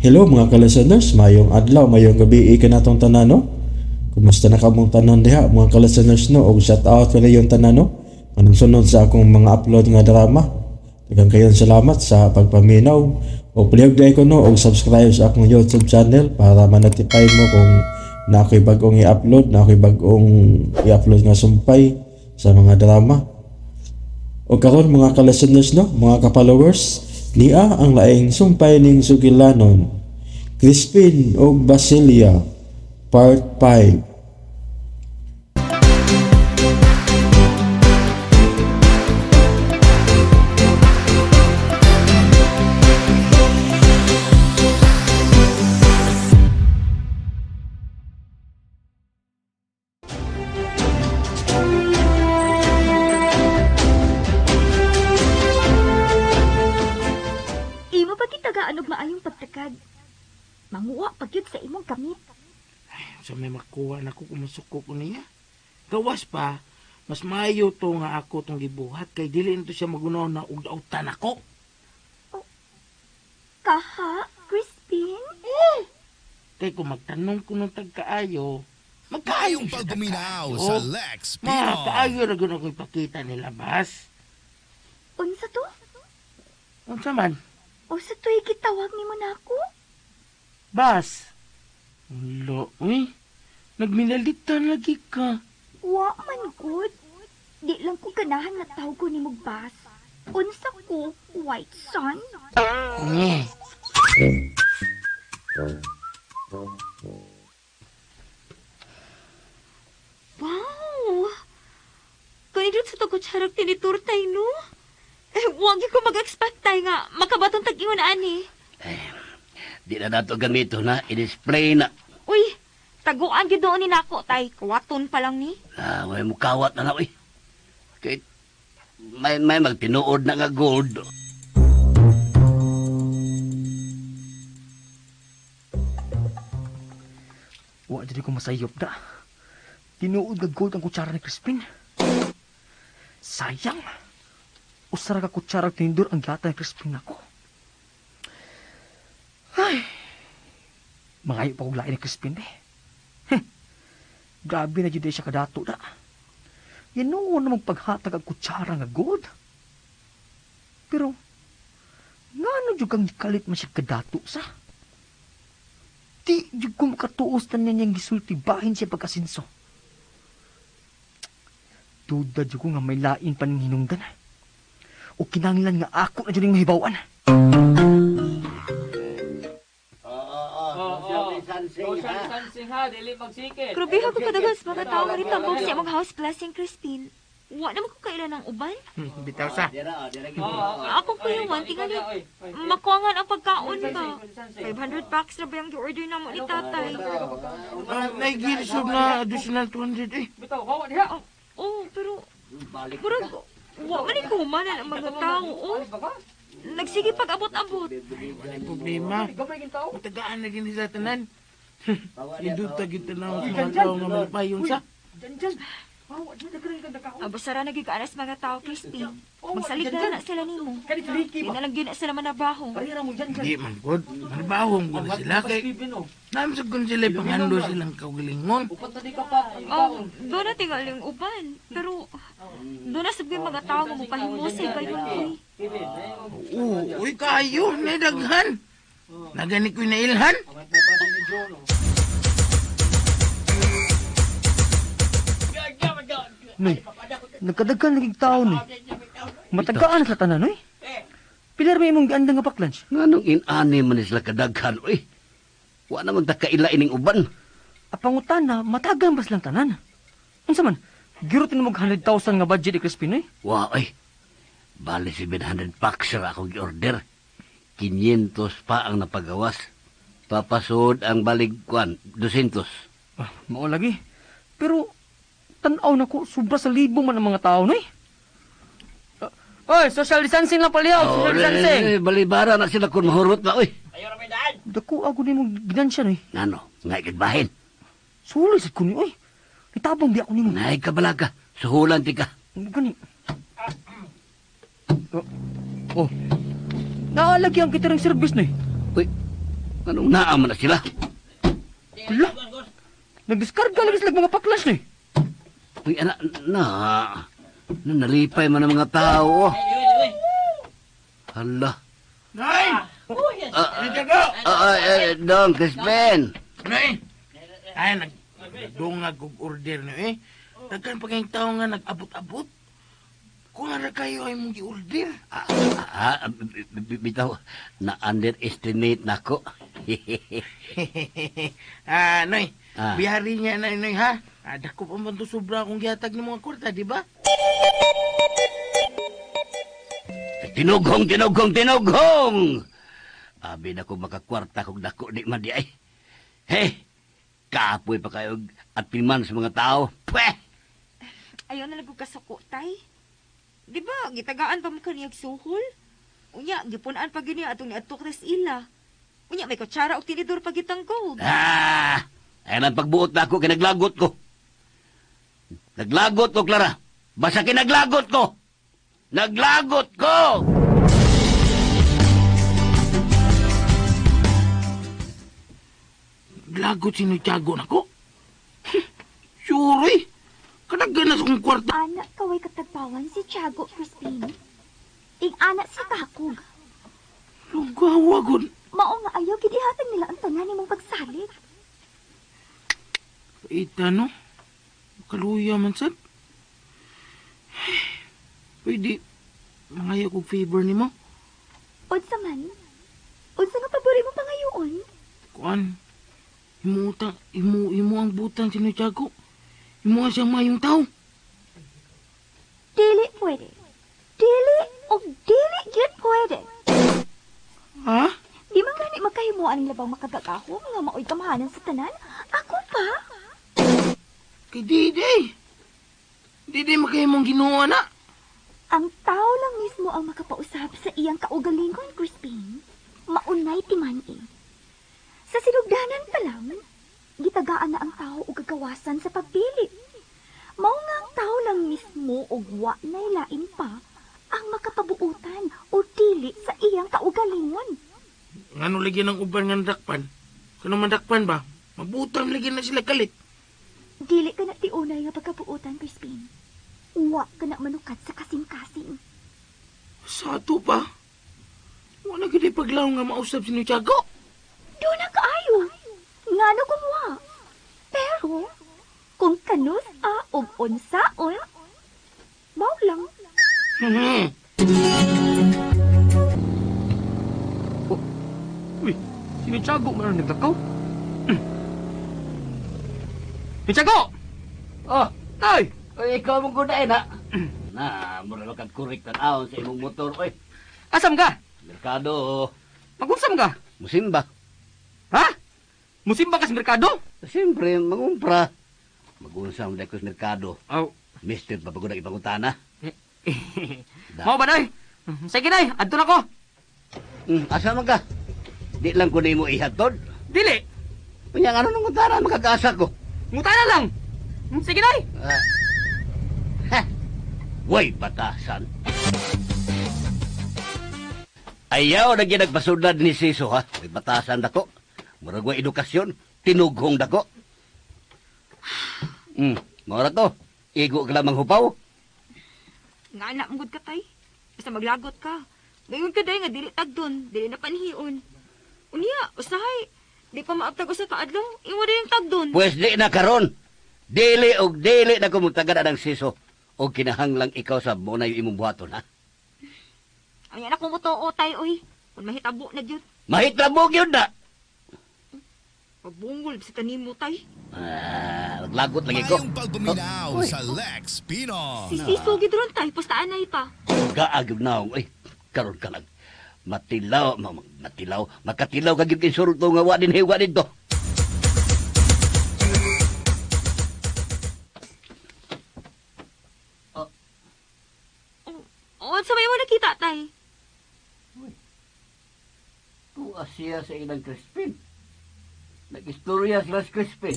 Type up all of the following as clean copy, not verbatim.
Hello mga ka-listeners, mayong adlaw, mayong gabi kanatong tanan, no? Kumusta na kamong tanan diha mga ka-listeners, no? Og shout out kaninyong tanan, no? Anong sunod sa akong mga upload nga drama. Daghang kayong salamat sa pagpaminaw. Og palihog ko, no, og subscribe sa akong YouTube channel para ma-notify mo kung na ako'y bagong i-upload, na ako'y bagong i-upload nga sumpay sa mga drama. O karon mga ka-listeners, no, mga ka-followers, niya ang laing sumpay ning sugilanon. Crispin og Basilia, Part 5. Imo pa gitagaan og maayong pagtakad. Manguha pa gyud sa imong kamit. Sa may makuha na ko kung masuko ko niya. Gawas pa, mas maayo to nga ako tong gibuhat kay dili nito siya magunaw na og dautan ako. Kaha, Crispin? Kay kung magtanong ko nung tagkaayo, magkaayo Maayong siya pagpaminaw tagkaayo. sa Lex Ma, Pinoy. kaayo ra gyud ako ipakita nila, bas. Unsa to? Unsa man? Unsa to'y gitawag nimo nako? Bas. Ulo, uy. Nagminalitan lagi ka. Wa man gud. Di lang ko ganahan nga tawag ko nimo bas. Unsa ko, white sun? Nye. Wow! Kanindot sa tagkutsarag tiniturtay, no? Eh, wag ko mag-expect tay nga makabatong tag-ingon ani. Di na nato gamito na, i-display na. Uy, taguan gyud doon ni nako tay. Kawaton pa lang ni. Ah, may mukawat na na, uy. Kay, may magtinuod na nga gold. Wa diri ko masayop da. Tinuod ga gold ang kutsara ni Crispin. Sayang. Usa ra ka kutsara og tinidor ang gihatag ni Crispin nako. Ay. Mangayo pa kog lain ni Crispin eh. Heh. Grabe na jud siya kadato da. Yan noon na magpaghatag ang kutsara nga gold. Pero ngano jud kang kalit man siya kadato sa? Di jud ko makatuos na niyang gisulti bahin siya pagkasinso. Duda jud ko nga may lain pa ning hinungdan. O kinahanglan nga ako na jud ning mahibaw-an. Social distancing ha, dili magsikit. Grabe ko kadaghan sa mga tao nga ritambok siya mong house blessing, Crispin. Wa naman ko kailan ang uban. Bitaw sa. Akong kuyawan, tingali, makuangan ang pagkaon ba? 500 packs na ba yung gi-order na mo ni tatay? Naigirisod na additional 200 eh. Bitaw, hawa diha. Oh, pero murag wa man ni kuhumanan ang mga tao, oh. Nagsige pag-abot-abot. Walay problema. Matagaan na gini sa tanan. Induta kita na sa mga tao nga malipayon sa. Abasara na gyud kaanas mga tao, Crispin. Magsalig na na sila nimo. Di na lang gyud na sila manabaho. Di man god, manabahong ko na sila kay namsag kun sila pangando silang kaugalingon. Oh, doon na tingali ang uban. Pero doon na sabi mga tao nga mopahimosay kayo uy. Oo, uy kayo, nadaghan. Nagani ko'y nailhan. Noy, nagkadaghan lagi tao ni. Matagaan sa tanan noy. Pilar may imong giandang nga pack lunch. Nga nung inani man ni sila kadaghan, uy. Wa na magtakaila ining uban. Apangutana, matagan ba silang tanan? Unsa man? Girutin mo og 100,000 nga budget ni Crispin noy. Wa, uy. Bali 700 packs ra akong gi-order. 500 pa ang napagawas. Papasod ang balig kwan, 200. Ah, mao lagi. Pero tan-aw na ko sobra sa libo man ang mga tao noy. Ah, oy, social distancing lang palihaw, social distancing. Eh, balibara na sila kung mahurot ba, uy. Dako ako nimo ginansya noy. Ngano, nga ikadbahin. Suloy sad ko ni oy. Nitabang biya ko nimo. Nay kabalaga, suhulan ti ka. Ano gani? Oh. Oh. Naalagi ang catering service noy. Uy, Anong naa man na sila? Hala! Nagdiskarga lagi sila mga paklas ni. Uy, anak, na. Na nalipay man ang mga tao. Oh. Hala. Nay! Dong, Crispin. Nay! Ay, nagdungag og order niyo eh. Daghan pa kayong tao nga nag-abot-abot. Kung ara kayo ay mong gi-order. Bitaw, na-underestimate na ko. Noy, Ah. biyari niya na, Noy, ha? Dako pa man to sobra akong gihatag ng mga kwarta, di ba? Tinughong, tinughong, tinughong! Abi na ko makakwarta kung dako di man di ay. Hey! Kapoy pa kayo at piman sa mga tao. Pweh! Ayaw na lang kong kasuko, tay. Di ba, gitagaan pa mo kaniyag suhol? Unya, gipunaan pa gini atong niadto ka sa ila. Unya, may kutsara o tinidor pa gitang gold. Ah! Ayan ang pagbuot na ako, kinaglagot ko. Naglagot ko, Clara. Basta kinaglagot ko. Naglagot ko! Lagot si Tiago nako. Sure eh. Kadagan na sa kong kwarta. Anak kaway katagpawan si Tiago, Crispin. Ing anak si Kakog. Lugawa gud. Mao nga ayaw gid ihatag nila ang tanan nimong pagsalig. Ita no. Kaluya man sad. Pwede mangayo kog favor nimo. Unsa man? Unsa nga pabori mo pangayoon? Kuan. Imo imo ang butang si Tiago. Imo siyang mayong tao. Dili pwede. Dili og dili gyud pwede. Ha? Di man gani magkahimuan ang labaw makagagaho nga maoy kamahalan sa tanan. Ako pa. Kay Didi. Didi makahimong Ginoo na. Ang tao lang mismo ang makapausap sa iyang kaugalingon, Crispin. Maunay timan-i. Sa sinugdanan pa lang, gitagaan na ang tao og gagawasan sa pagpili. Mao nga ang tao lang mismo og wa nay lain pa ang makapabuutan o dili sa iyang kaugalingon. Ngano lagi ng uban nga nadakpan? Kano mandakpan ba? Mabutan lagi na sila kalit. Dili ka na tiunay nga pagkabuutan, Crispin. Wa ka na manukat sa kasing-kasing. Sa ato pa. Wala gid paglaw nga mausap si Tiago. Doon na kaayo. Ngano kumuha. Pero, kung kanus a og unsaon, mao lang. Uy, si Tiago man ang naglakaw. Tiago! Oh, Tay! oy, ikaw mong gudain, ha? Na, mura lang kag kurik tan-awon sa imong motor, oy. Asam ka? Merkado, Magunsam ka? musimba. Ha? Musimba ka sa merkado? Siyempre, mangumpra. Magunsam dahil ko sa merkado. Aw. Mister, babagod ang ibangutana. Mao ba, day? Sige, day. Adto na ko. Asa man ka? Di lang ko nimo ihatod. Dili. Unya, ano nung utana, makakaasa ko. Ngutana lang. Sige, day. Ah. Ha! Way, batasan. Ayaw na ginagpasunod ni Siso, ha? Way batasan dako. Murag way edukasyon, tinughong dako. Mura to. Igo ka lamang hupaw. Nga anak mong ka, tay. Basta maglagot ka. Ngayon ka, day, nga dili tagdon. Dili na panhion. Unya, usahay. Di pa maabtag usa ka adlaw. Iwa na yung tagdon. Pwes di na karon. Dili og dili na kumutagan ang Siso. O kinahanglang ikaw sa mo na yung imong buhaton, ha? Ay, anak ko mo to, tay, oy. Kung mahitabo na yun. Mahitlabog yun na. Pagbungol sa tanim mo, tay. Ah, maglagot lagi ko. Mayong pagpaminaw Uy. sa Lex Pino. Si Siso gid ron, tay. Pustaan na pa. Gaag yun naong, ay, karon ka lang. Matilaw, matilaw, makatilaw ka gyud kay surto nga wa din hiwa dito. O, sa may mo nakita, tay? Tuwa siya sa ilang Crispin. Nag-istorya sila sa Crispin.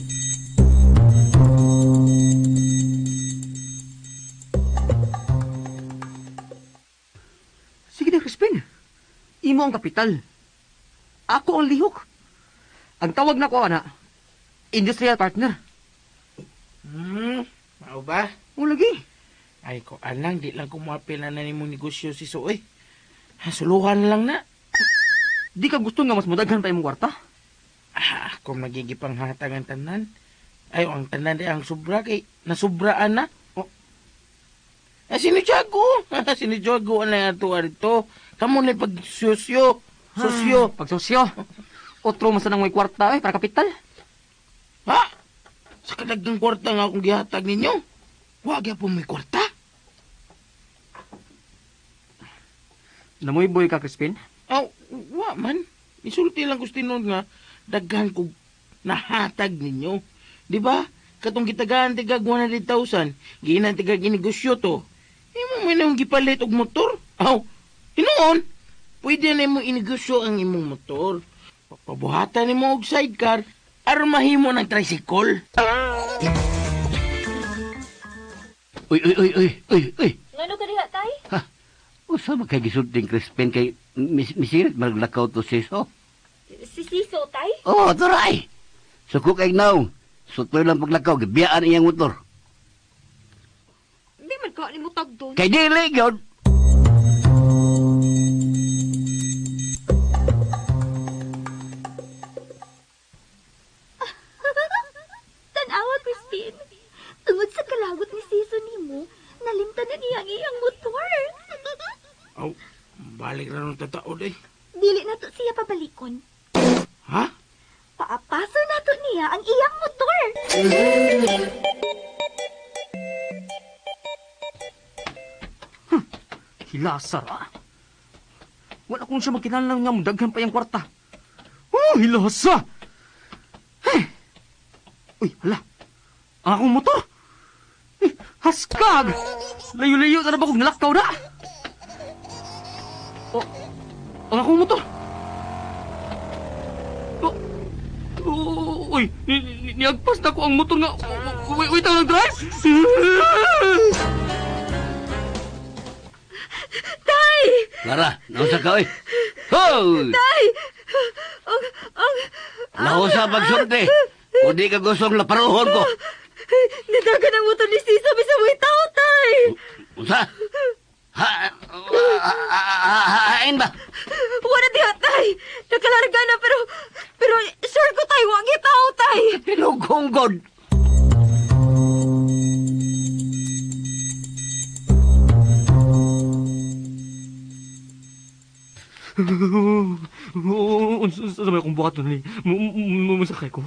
Sige na, Crispin. Imo ang kapital. Ako ang lihok. Ang tawag na ko ana, industrial partner. Mao ba? O lagi. Ay, ko anang, di lang kumuapil na na nimong negosyo si Soy. Ha, suluhan lang na. Di ka gusto nga mas mudaghan pa imong kwarta? Ah, kung nagigipanghatag ang tanan. Ay, ang tanan di ang sobra kay nasubraan na. Oh. Ah, sino Jago? Sino Jago ang ato rito? Kamu na pagsusyo. Susyo. Pagsosyo. Otro man sa nang may kwarta eh, para kapital. Ha? Sa kadagang kwarta nga akong gihatag ninyo. Wa gyapon may kwarta. Namoy boy ka, Crispin. Aw, wa man. Isulti lang ko sa tinuod nga daghan kog nahatag ninyo. Di ba? Katong gitagaan tigag 100,000, giinan tigag inegosyo to. Imo man ang gipalit og motor. Aw, hinuon. Pwede na imo inegosyo ang imong motor. Pabuhatan nimo og sidecar aron mahimo ng tricycle. Uy, uy, uy, uy, uy, uy. Ngano ka diha, tay? Ha? Usa man kay gisulting Crispin kay misirit maglakaw to siso. Si Siso, tay? Oh, turay. Suko kay naong. Sutoy lang paglakaw, gibiyaan iyang motor. Di man ka ni mo tagdon. Kay dili gyud. Tanawa, Crispin. Tungod sa kalagot ni Siso nimo, nalimtan na niya ang iyang motor. Aw, balik na nung tataod eh. Dili na to siya pabalikon. Ha? Paapaso na to niya ang iyang motor. Hilasar ah. Wala kong siya magkinahanglan nga mudaghan pa iyang kwarta. Oh, hilasa! Hey! Uy, hala. Ang akong motor! Eh, haskag! Layo-layo na ba kong nalakaw na? Oh, ang akong motor! Oh, oh, uy, niagpas na ko ang motor nga. Wait, wait, ang drive! Tay! Clara, nausa ka oy. Hoy! Tay! Ang Lahusa pagsulti. Kung di ka gustong laparuhon ko. Nidagan ang motor ni Siso bisa mo tao, tay! Unsa? Ha, hain ba? Wala diha, tay! Nakalarga na pero sure ko, tay, wa gyud tao, tay! Tinughong god. Unsa may akong buhaton ni? Musakay ko.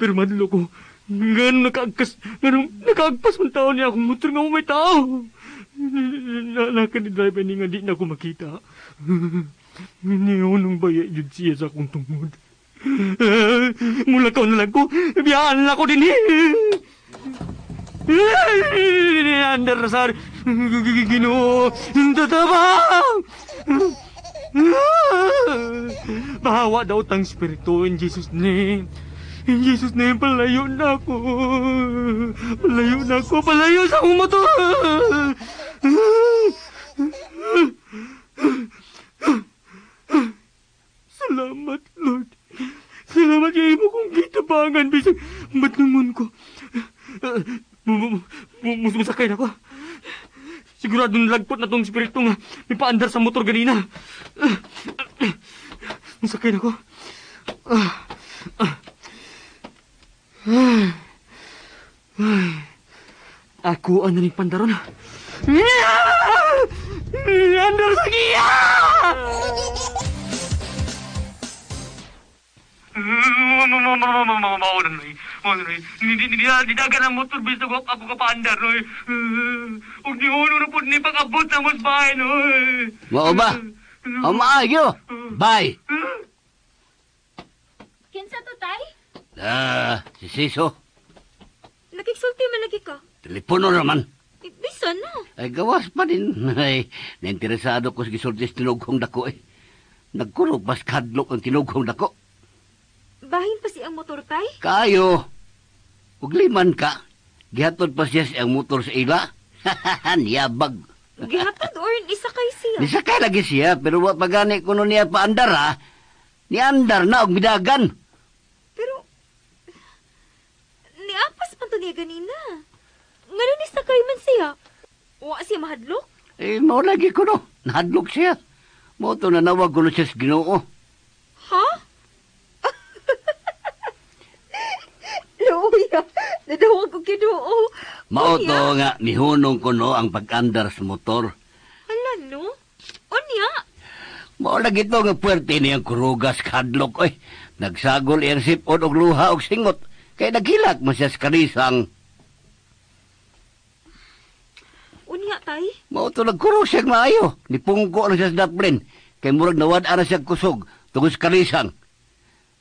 Pero madlo ko. Ngano nakaagpas man taon niya akong motor nga may tao. Naka ni driver ni nga di na ko makita. Niyonong baya yun siya sa akong tungod. Mulakaw na lang ko. Biyaan lang ko din eh. Andar na sar. Ginoo. Tatabang! Bahawa daw tang spirito in Jesus name. In Jesus name, palayo na ako. Palayo na ako. Palayo sa akong motor. Salamat, Lord. Salamat kay imo kong gitabangan bisag madlungon ko. Musakay na ko. Sigurado nalagpot na tong spirito nga may paandar sa motor ganina. Musakay na ko. Ako ang naning pandaron. Andar sa giya! Nidagan ang motor bisag ako kapaandar noy. Ug niuno na pud ni pag-abot na mos bahay noy. Mao ba? O maayo. Bye. Kinsa to, tay? Ah, si Siso. Nakigsulti man lagi ka. Telepono naman. Bisan na. Ay, gawas pa din. Ay, nainteresado ko sa gisulti sa tinughong dako eh. Nagkurog mas kadlok ang tinughong dako. Bahin pa siyang motor, tay? Kayo. Ug liman ka. Gihatod pa siya sa iyang motor sa ila. Niyabag. Gihatod or isakay siya. Nisakay lagi siya, pero wa pa gani kuno niya paandar ha. Niandar na og midagan. Pero niapas man to niya ganina. Ngano nisakay man siya? Wa siya mahadlok? Eh, mao lagi kuno. Nahadlok siya. Mao to nanawag kuno siya sa Ginoo. Ha? Luya, nadawag ko Ginoo. Mao Unya. to nga mihunong kuno ang pag-andar sa motor. Hala no? Unya. Mao lagi to nga puwerte niyang kurugas kadlok oy. Nagsagol iyang sipon og luha og singot. Kay naghilak man siya sa karisang. Unya tay. Mao to nagkurog siya maayo. Nipungko na siya sa daplin. Kay murag nawad-an na siya kusog tungod sa karisang.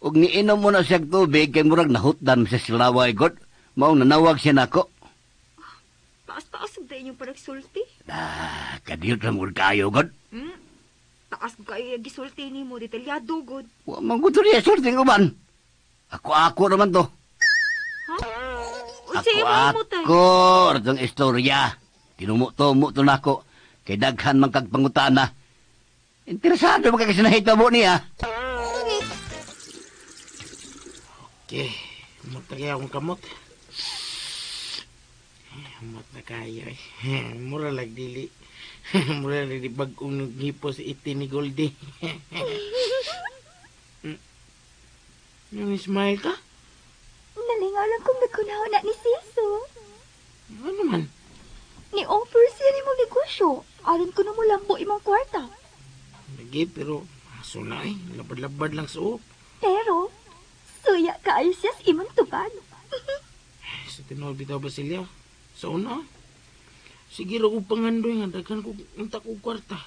Ug niinom mo na siya tubig kay murag nahutdan siya sa laway god. Mao nanawag siya nako. Taas-taas og dayon yung panagsulti. Ah, kadiyot ra mo kayo god. Taas ko kayo gisulti nimo detalyado god. Wa man gud niya sulting uban. Ako-ako naman to. Ha? Unsa imong mo tay? Ako, ratong istorya. Tinumutumo to nako. Kay daghan man kag pangutana. Interesado man kay sinahitabo niya. Okay, humot na kaya akong kamot. Humot na kayo eh. Mura lag dili. Mura lag di bagong naghipo sa iti ni Goldie. Yung smile ka? Nalingaw lang kong nagkunaw na ni Siso. Ano man? Ni-offer siya ni mong negosyo. Aron ko na mo lambo imong kwarta. Lagi, pero aso na eh. Labad-labad lang sa uok. Pero, suya kaayo siya sa imong tubag. Sa tinuod bitaw Basilio. Sa una, sige ra kong pangandoy nga daghan ko unta ko kwarta.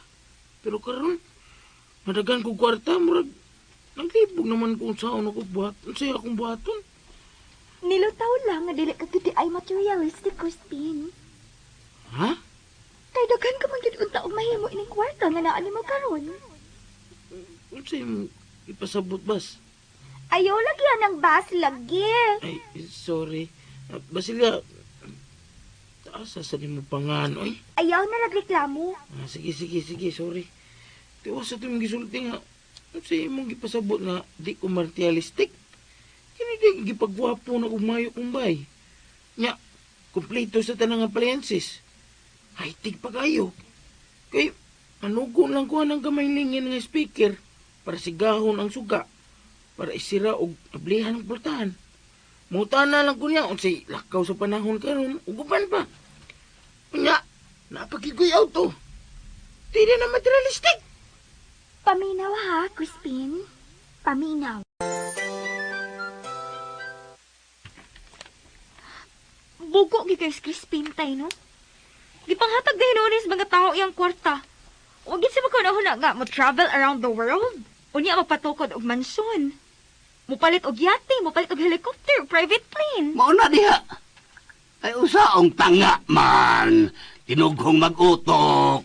Pero karon, madaghan ko kwarta, murag naglibog naman kung saan ako buhat. Unsay akong buhaton? Nilutaw lang nga dili ka gid ay materialistic, Crispin. Ha? Kay daghan ka man gid unta og mahimo ining kwarta nga naa nimo karon. Unsay imong ipasabot bas? Ayaw lagyan ng bas lagi. Ay, sorry. Basilia, taas sa nimo pangan, oy. Ayaw na nagreklamo. Ah, sige, sige, sige, sorry. Tiwas sa itong gisulti nga, unsay imong gipasabot nga di ko materialistic? Kini di gipagwapo na kung mayo kong bay. Nya, kumpleto sa tanang appliances. High-tech pa kayo. Kay, manugon lang ko ng gamay lingin nga speaker para sigahon ang suga, para isira og ablihan ang pultahan. Mutana lang ko niya, unsay lakaw sa panahon karon, ug uban pa. Unya, napagkigoy auto. Di na materialistic. Paminaw ha, Crispin. Paminaw. Bugo gyud kay Crispin tay no. Gipanghatag dahil noon sa mga tao iyang kwarta. Wa gid siya makahuna nga mo travel around the world. Unya magpatukod og mansyon. Mupalit og yate, mupalit og helicopter, private plane. Mao na diha. Ay usaong tanga man. Tinughong mag-utok.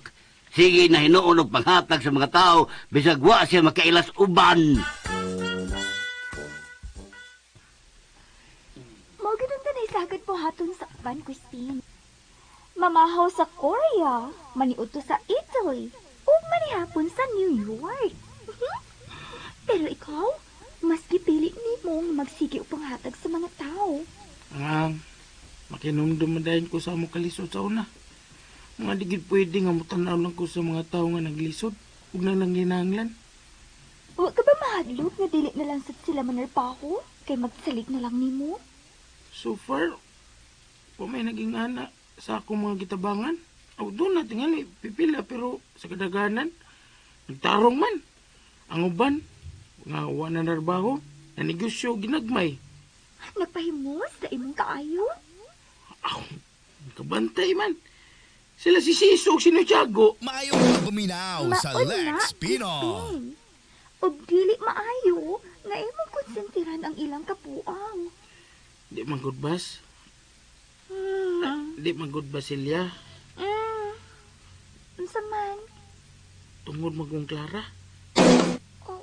Sige na hinuon og panghatag sa mga tao bisag wa siya makailas uban. Mao gid ang tanay sagad buhaton sa uban, Crispin. Mamahaw sa Korea, maniudto sa Italy, ug manihapon sa New York. Pero ikaw, mas gipili nimo nga magsige og panghatag sa mga tao. Ah, makinumdum man dayon ko sa among kalisod sa una. Mga di gid pwede nga mutanaw lang ko sa mga tao nga naglisod ug na nanginahanglan. Wa ka ba mahadlok nga dili na lang sad sila manarpaho kay magsalig na lang nimo? So far, wa may naging ana sa akong mga gitabangan. Aw, doon na tingali, pipila, pero sa kadaganan, nagtarong man. Ang uban, nga wa na narbaho, na negosyo ginagmay. Nagpahimos sa imong kaayo? Aw, kabantay man. Sila si Siso ug si Tiago. Maayong paminaw sa Maon na, Lex Pino. Crispin. Ug dili maayo nga imong konsentiran ang ilang kapuang. Di man good bas. Di man good Basilia. Unsa man? Tungod magong Clara. Oh.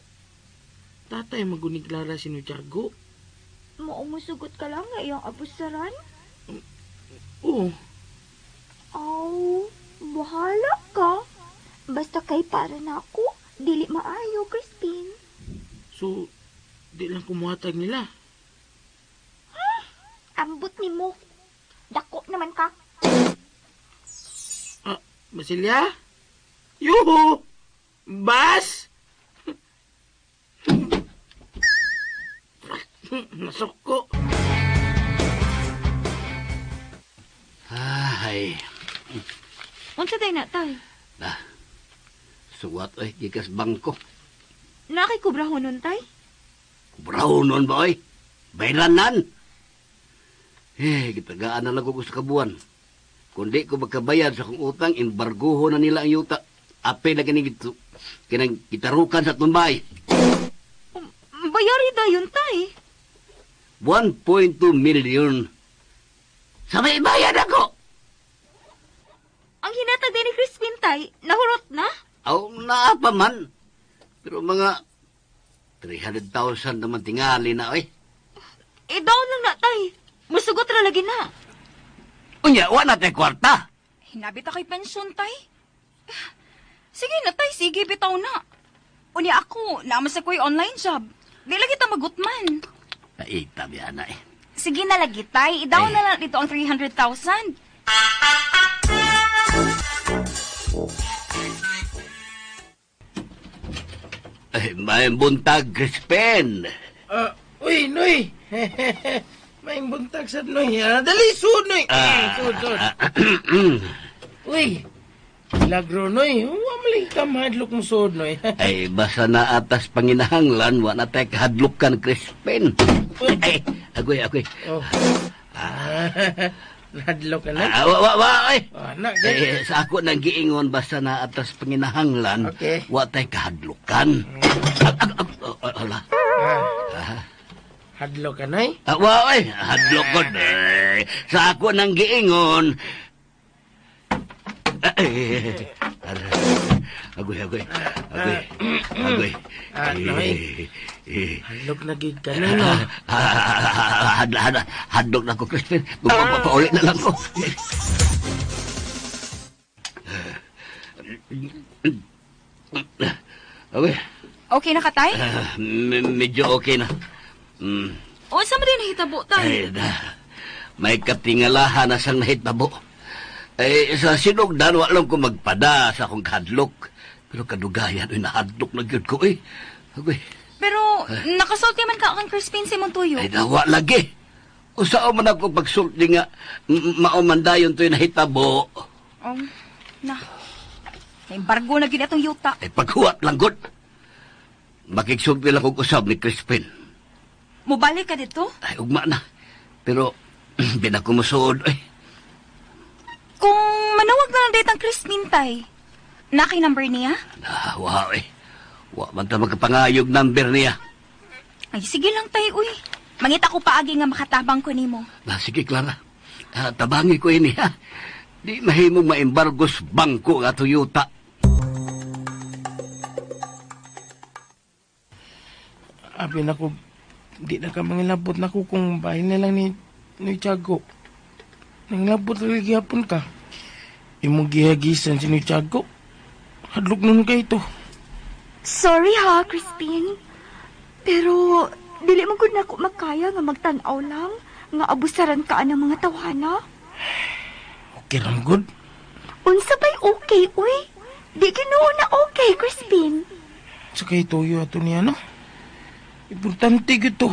Tatay magunig Clara si Tiago. Mao musugot ka lang nga iyang abusaran? Oo. Aw, bahala Basta kay para na ako, dili maayo, Crispin. So, di lang kumuhatag nila. Ambot nimo. Dako naman ka. Ah, Basilia? Yuhu! Bas! Nasuko. Ay, Unsa day na, tay? na. Suwat oy, gikas bangko. Naa kay kubrahon nun, tay? Brownon ba oy? Bayranan. Eh, gitagaan na lang ko sa kabuan. Kundi ko magkabayad sa akong utang, embargoho na nila ang yuta. Ape na kining kinang gitarukan sa tumbay. Bayari dayon, tay. 1.2 million. Sabay bayad ako! Ang hinatag din ni Crispin, tay, nahurot na? Aw, naa pa man. Pero mga 300,000 naman tingali na, oy. Eh, down lang na, tay. Musugot ra lagi na. Unya, wa na tay kwarta. Hinabit ako'y pensyon, tay. Sige na, tay. Sige, bitaw na. Unya ako, naman sa ko'y online job. Di lagi ta magutman. Naita, biya na eh. Sige na lagi, tay. I-down Ay. na lang dito ang 300,000. Ay, may buntag, Crispin. Ah, uy, Noy! May buntag sa Noy. Ah, dali, sud, Noy! Ah, sud, sud. Uy, milagro, Noy. Wa man ka mahadlok mo sud, Noy. Ay, basta na atas panginahanglan, wa na tay kahadlukan, Crispin. Ay, agoy, agoy. Oh. Ah, nahadlok ka na? Ah, wa, wa, wa, ay. Oh, na, gani. Eh, sa ako nang giingon, basta na atas panginahanglan, Okay. wa tay kahadlukan. Ag, ag, ag, oh, oh, ala. Ah. Hadlok ka, Noy? Ah, wa, ay, hadlok ko. Eh, sa ako nang giingon, ay, agoy, agoy, agoy, agoy. Ah, Noy. Eh, Hadlok na gid ka na, no? Hadlok na ko, Crispin. Magpapaulit na lang ko. Okay. Okay na ka, tay? Ah, medyo okay na. Mm. O, saan mo din nahitabo, tay? Ay, na, may katingalahan na sang nahitabo. Ay, sa sinugdan, wa lang ko magpada sa akong kahadlok. Pero kadugayan, ay, nahadlok na gyud ko, eh. Agoy. Pero, nakasulti man ka kang Crispin si Montoyo. Ay, nawa lagi. Usao man ako pagsulti nga, maumandayon to'y nahitabo. Oh, na. Naimbargo na gid atong yuta. Ay, paghuwat lang, god. Makigsulti lang kong usab ni Crispin. Mubalik ka dito? Ay, ugma na. Pero, di na ko musuod, ay. Kung manawag na lang dito ang Crispin, tay. Naki number niya? Ah, wa, eh. Wa man ta magkapangayog number niya. Ay, sige lang, tay, uy. Mangita ko paagi nga makatabang ko nimo. Na, sige, Clara. Ah, tabangi ko ini, ha? Di mahimong maembargos bangko nga Toyota. Abi na ko, di na ka mangilabot na ko kung bahin na lang ni Tiago. Nangilabot lagi gihapon ka. Imong gihagisan si ni Tiago. Hadlok nun kay ito. Sorry ha, Crispin. Pero dili man gud nako makaya nga magtan-aw lang nga abusaran ka ng mga tawhana. Okay lang good. Unsa bay okay, uy? Di Ginoo na okay, Crispin. Sa kay tuyo ato niya, no? Importante gyud to.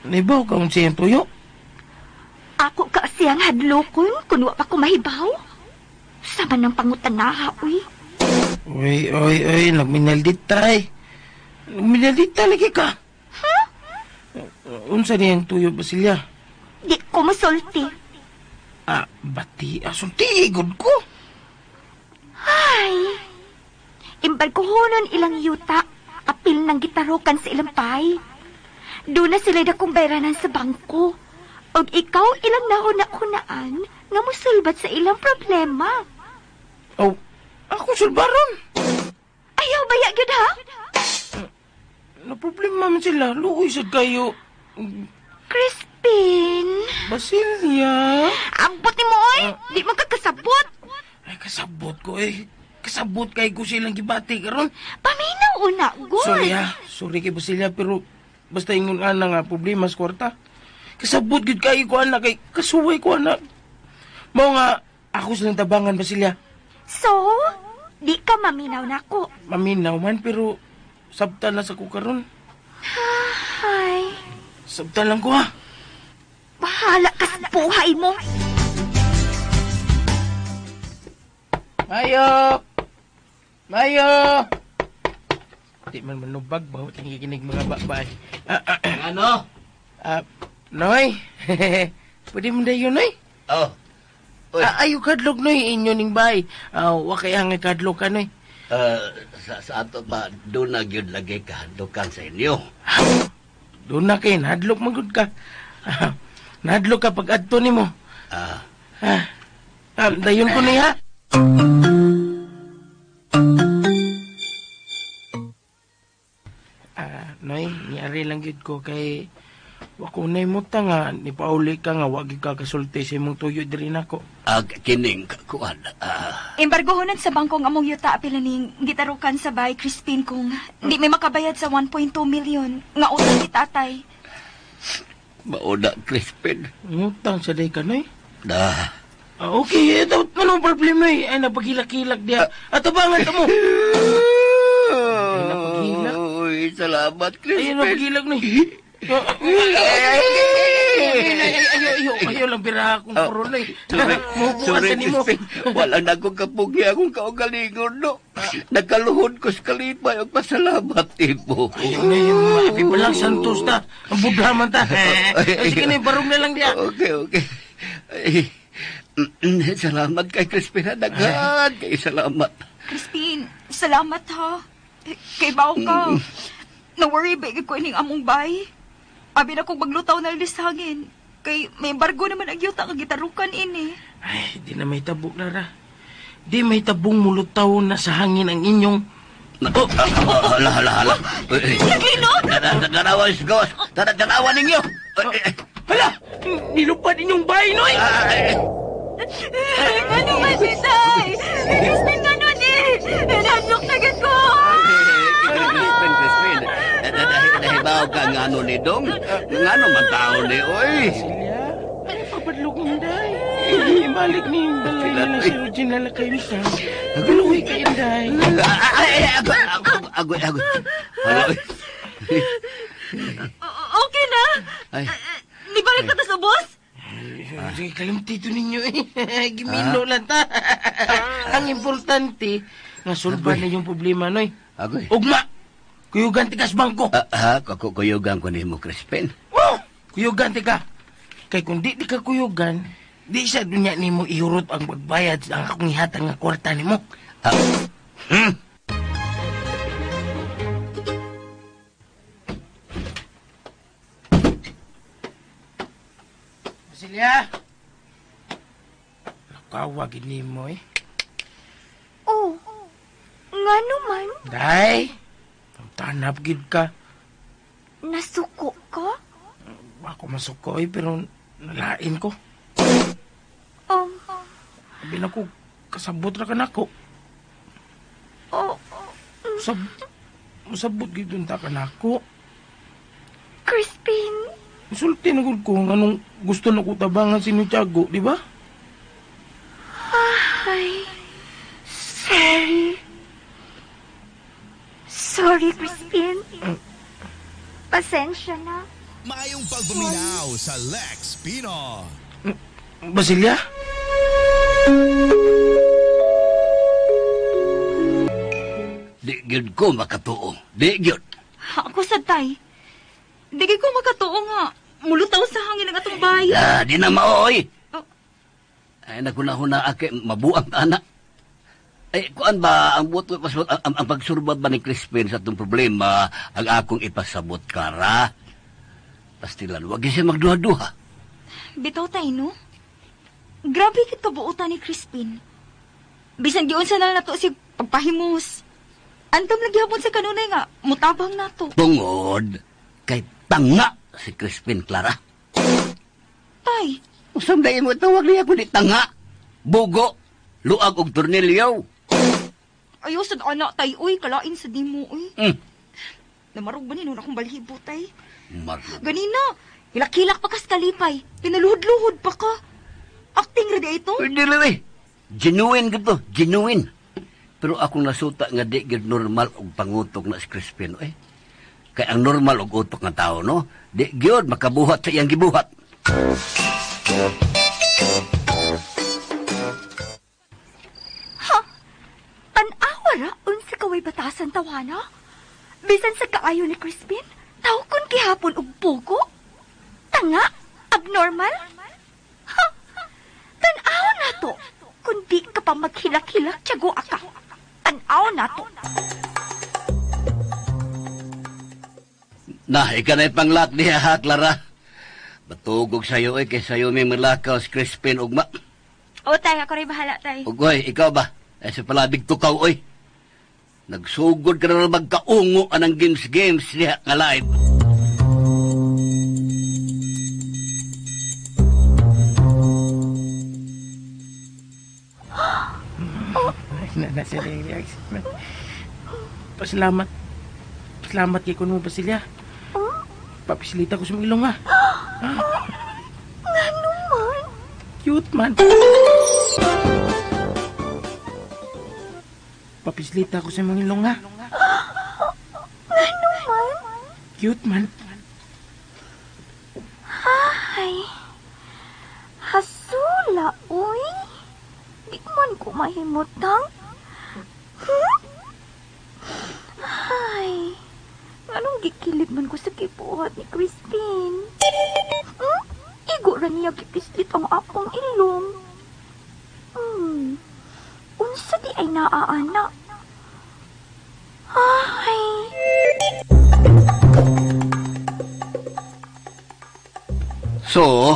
Naibaw ka unsa iyang tuyo? Ako ka siyang hadlokon kun wa pa ko mahibaw. Sama ng pangutanaha, uy. Oy, oy, oy, nagminaldita ay. Nagminaldita lagi ka. Huh? Unsa niyang tuyo, Basilia? Di ko masulti. Ah, bati, asulti, gud ko. Ay, embargohonon ilang yuta, apil ng gitarokan sa ilang pay. Doon na sila dakong bayranan sa bangko. Og ikaw ilang nahuna-hunaan nga musulbat sa ilang problema. Oh, ako sulbaron. Ayaw baya gyud ha? Na problema man sila, luoy sad kayo. Crispin. Basilia. Ambot ni mo oy, di man ka kasabot. Ay, kasabot ko eh. Kasabot kay ko silang gibati karon. Paminaw una, good. Sorry ha. Sorry kay Basilia, pero basta ingon ana nga problema sa kwarta. Kasabot gid kayo ko ana kay kasuway ko ana. Mao nga ako silang tabangan Basilia. So, di ka maminaw nako. Maminaw man pero sabtan na sa ko karon. Ay, Sabtan lang ko ha. bahala ka sa buhay mo. Mayo! Mayo! Di man manubag ba? Tingikinig mga babay. Ano? Noy! Pwede mo dayon, Noy? Oh. Uy. Ayaw kadlok, Noy. Inyo ning bay. Wa kay hangay kadlok ka, Noy. Sa ato pa, doon na gyud lagi kahadlukan sa inyo. Doon na kay, nahadlok magud ka. Nahadlok ka pag adto nimo. Dayon ko niya. Noy, niari lang gyud ko kay wa ko nay muta nga ni pauli ka nga wa gyud ka kasulti sa imong tuyo diri nako. Kining kuan. Embargohonan sa bangko ang among yuta apila ning gitarukan sa bay Crispin kung di may makabayad sa 1.2 million nga utang ni tatay. Mauna, Crispin. Ngutang sa day ka, Noy. Da. Okay, ito anong problema eh. Ay, napaghilak-hilak diya. At abangan ta mo. Ay, napaghilak. Uy, salamat, Crispin. Ay, napaghilak, Noy. Ayo lang pira akong korona eh. Sorry, Crispin. Wala na akong kapugi akong kaugalingon, no. Nagkaluhod ko sa kalipay og pasalamat, tipo. Ayun na yun, mga pa lang Santos ta. Ang budlaman ta. Sige na, barong na lang diya. Okay. Ay, salamat kay Crispin. Daghan kay salamat. Crispin, salamat ha. Kay bao ka. Na-worry ba ko ining among bay? Abi na kong maglutaw na lisangin. Kay may embargo naman ang yuta nga gitarukan ini. Ay, di na may tabok, Lara. Di may tabong mulutaw na sa hangin ang inyong... Oh, hala, hala, hala. Lagi, no? Tanawa, gawas. Tanawa ninyo. Hala! Nilupad inyong bahay, Noy! Ano man si Tay? Crispin, ano ni? Nahadlok na gid ko! Crispin, Crispin. Nahibaw ka nga ano ni Dong. Nga ano man tao ni, oy. Silya, ay papadlog ni Inday. Ibalik ni Inday na si Eugene lalakay misa. Kaluwi ka, Inday. Ay, agoy, agoy. Hala, oy. Okay na? Ay. Nibalik ka ta sa boss? Sige, kalimtito ninyo eh. Gimino lang ta. Ang importante, nga sulban na yung problema, Noy. Agoy. Ugma! Kuyugan ti kas bangko. Kuyugan ko nimo, Crispin. Oh! Kuyugan ti ka. Kay kung di ka kuyugan, di sa dunya nimo ihurot ang pagbayad sa akong ihatag nga kwarta nimo. Basilia! Nakawag nimo eh. Oh, ngano man? Day! Tanap gid ka. Nasuko ka? Ako masuko eh, pero nalain ko. Sabi na ko, kasabot ra ka nako. Oh, Musabot gid unta ka nako. Crispin. Sulti na gud ko nganong gusto na ko tabangan si Tiago, di ba? Ay, sorry. Sorry, Crispin. Pasensya na. Maayong pagpaminaw sa Lex Pino. Basilia? Di gyud ko makatuo. Di gyud. Ako sa tay. Di ko makatuo nga. Mulutaw sa hangin ang atong bahay. Di na maoy. Oh. Ay, nagunahuna ake, mabuang ta, anak. Ay, kuan ba, ang buot ko ipasabot, ang pagsurbat ba ni Crispin sa itong problema, ang akong ipasabot, Clara? Pastilan, wag siya magduha-duha. Bitaw tay, no? Grabe kit kabuotan ni Crispin. Bisan giunsa na lang nato si pagpahimus. Antam lagi hapon sa kanunay nga, mutabang nato. Tungod kay tanga si Crispin, Clara. Tay, Usam dahil mo tawag niya kundi tanga. Bugo. Luag og tornilyo. Ayaw sad anak tay, uy, kalain sa dimo, uy. Mm. Namarog ba ni nun akong balhibo, tay? Marog. Ganina, hilak-hilak pa kas kalipay. Pinaluhod-luhod pa ka. Acting ra di ito? Uy, dili eh. Genuine gito, genuine. Pero akong nasuta nga di gid normal og pangutok na si Crispin, eh. Kay ang normal og utok nga tao, no? Di gyud makabuhat sa iyang gibuhat. Ha? Tan-awa ra unsa kaway batasan tawana? Bisan sa kaayo ni Crispin, taw kun gihapon og bugo? Tanga? Abnormal? Ha? Tan-aw na to. Kung di ka pa maghilak-hilak, tiyago ka. Tan-aw na to. Na, ikaw na'y panglak niya ha, Clara. Batugog sa'yo eh, kay sa'yo may malakaw si Crispin ugma. O, tay, ako rin bahala, tay. Ugoy, ikaw ba? Ay sa palabig tukaw, oy. Nagsugod ka na magkaungo anang games-games niya nga live. Pasalamat. Pasalamat kay kuno, Basilia. Papisilita ko sa mga ilong, ha. Ngano man? Cute man. Papisilita ko sa mga ilong, ha. Ngano man? Cute man. Ay, hasula, uy. Di man ko mahimutang. Ay, anong gikilig man ko sa kibuhat ni Crispin? Hmm? Igo ra niya gipislit ang akong ilong. Unsa di ay naaana? Ay. So,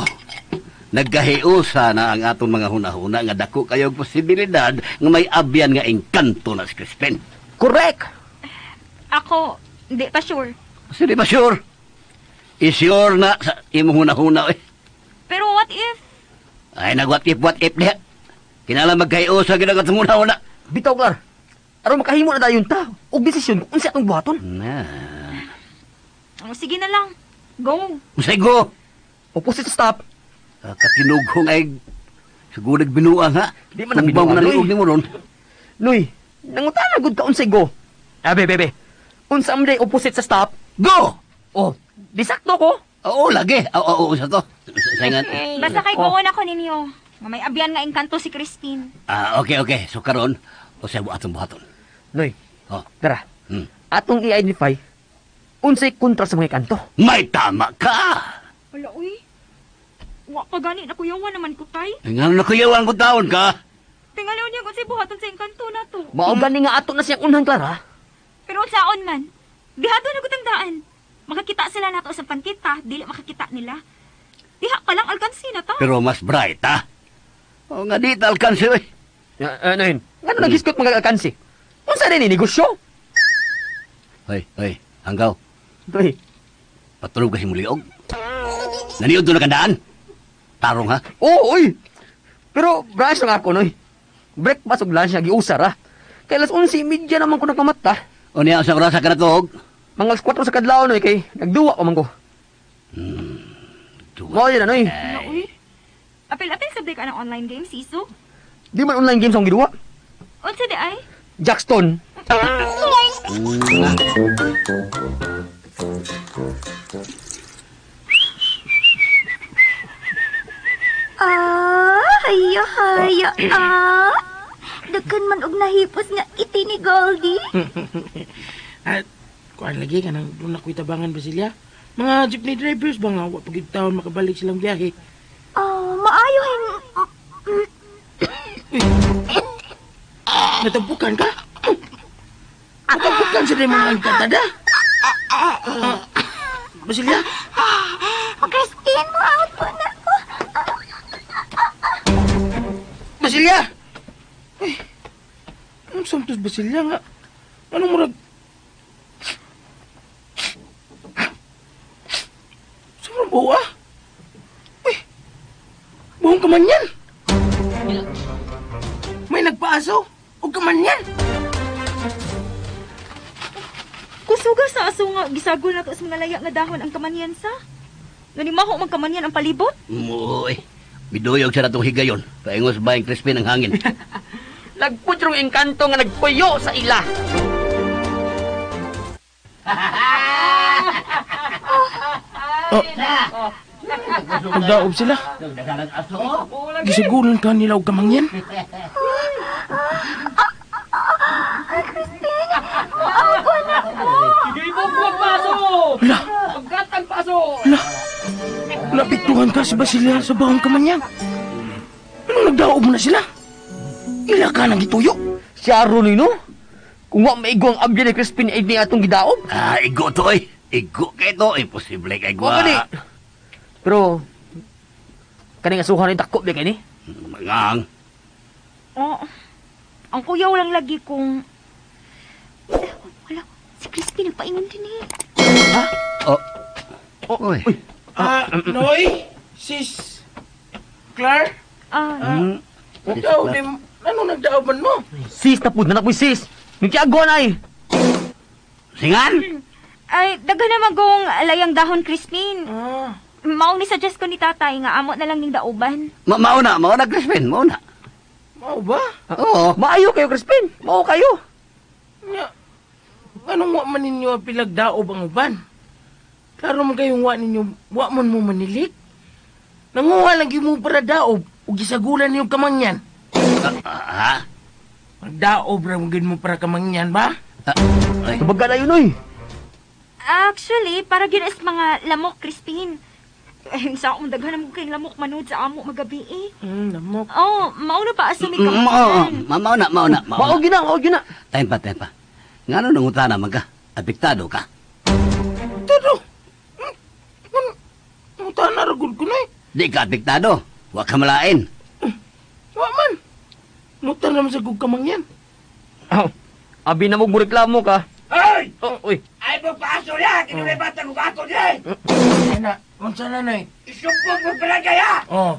nagkahiusa na ang atong mga hunahuna nga dako kayo posibilidad nga may abyan nga engkanto na si Crispin. Correct! Ako, hindi pa sure. Kasi di ba sure? Is-sure na sa imong hunahuna eh. Pero what if? Ay, nag-what if, what if niya. Kinala magkahiusa ginagat sa hunahuna. Bitaw, Clar. Aron makahimo na dayon ta. Og desisyon kung unsa atong buhaton. Na. O, sige na lang. Go. Unsay go? Opposite stop. Katinughong ay siguro nagbinuang ha. Di man Tumbaw nagbinuang, na Noy. liog ni mo ron. Noy, nangutana gud ka unsay go. Abe, bebe. Unsa man day opposite sa stop? Go! Oh, di sakto ko. Oo, lagi. Oo, oo, sa to. Saingan. Basta kay go na ko ninyo. Nga may abyan nga engkanto si Crispin. Ah, okay, okay. So karon, unsay atong buhaton. Noy, Oh. tara. Hmm. Atong i-identify unsay kontra sa mga kanto. May tama ka. Wala, uy. Wa pa gani na kuyawan naman ko, tay. Nga na kuyawan ko taon ka. Tingali niya kung say buhaton sa engkanto na to. Mao gani nga ato na siyang unhan, Clara. Pero saon man, dihado na gutang daan. Makakita sila nato sa pankita, dili makakita nila. Diha pa lang alkansi na ta. Pero mas bright, ha? O nga di alkansi, eh. Ano yun? Nga na naghiskot mga alkansi? Unsa rin ni negosyo? Hoy, hoy, hanggaw. Noy, Patulog kasi muliog. Naniod doon na kandaan. Tarong, ha? Oo, uy. Pero branch lang ako, noy. Breakfast ug lunch nga giusar, ha. Kay alas 11:30 naman ko nakamata. O niya, sa orasa ka na tuog? Mga alas 4 sa kadlaw, noy, kay nagduwa pa man ko. Duwa. Mao yun na, noy. Wala, uy. Apil-apil sabay ka ng online game, Siso. Di man online games ang giduwa. Unsa di ay? Jackstone. Ah, haya, haya, ah. Daghan man og nahipos nga iti ni Goldie. At, kuan lagi ka nang doon ako'y tabangan, Basilia. Mga jeepney drivers ba nga, wa pagid taon makabalik silang biyahe. Oh, maayo hin... Natampukan ka? Natampukan sa mga engkantada? Basilia? Christine, mo out po na ko. Basilia! Ay, anong samtos Basilia nga? Anong murag... Sobrang buo ah! Uy! Buong kaman yan! May paaso. Ug kamanyan. Kusuga sa aso nga gisagol na to sa mga laya nga dahon ang kamanyan sa. Nanimaho man kamanyan ang palibot. Uy, biduyog sa natong higayon. Paingos ba yung Crispin ang hangin? Lagpud rong engkanto nga nagpuyo sa ila. Oh. Nagdaob sila. Gisagulan ka nila og kamangyan. Ay, Crispin! Moago na ko! Gibog paso. Hala, Pagkatag paso. hala. Napiktuhan ka si Basilia sa bahong kamangyan. Anong nagdaob mo na sila? Ila ka nang gituyo. Si Aaron no? Kung wa maigo ang abya ni Crispin ay ni atong gidaob. Ah, igo to eh. Igo kay to. Imposible kay Wa gwa. gani. Pero kaning asuhan ni dako ba kay ni? Mangang. Oh. Ang kuyaw lang lagi kung Wala, si Crispin nagpaingon din eh. Oh. Uy. Ah, Noy, sis, Clar, Ah, ikaw, di, anong nagdaob man mo? Sis na pud na po sis. Nagkiaguan ay. Singan! ay daghan naman kong layang dahon Crispin. Ah, Mao ni suggest ko ni tatay nga amo na lang ning dauban. Mauna, mauna Crispin, mauna. mao ba? Oo. Maayo kayo Crispin. Mao kayo. Nga, anong wa man ninyo ang pilagdaob ang uban? Klaro man kayong wa ninyo, wa man mo manilik. Nanguha lang gyud mo para daob, ug gisagulan ninyo kamangyan. Ah, Magdaob ra mo gyud mo para kamangyan ba? ay. Tubaga na yun oy. Actually, para gyud is mga lamok Crispin. Eh, sa akong daghan naman kay lamok manood sa amo magabi eh. Lamok. Oh, mao na pa asumi Mm, Oo, kamangyan. mauna, mauna, Mao mauna. gina, mao gina. Time pa, time pa. Ngano nangutana man ka? Apektado ka? Todo. Muta na ra gud ko noy. Di ka apektado. Wa ka malain. Wa man. Muta naman sa gug kamangyan. Oh. Abi na mo reklamo ka. Ay! Oh, uy. Ay, magpaaso niya! Kinulay bata kung ako niya! Ana, unsa na noy? Isumpong mo pala kaya! Oh.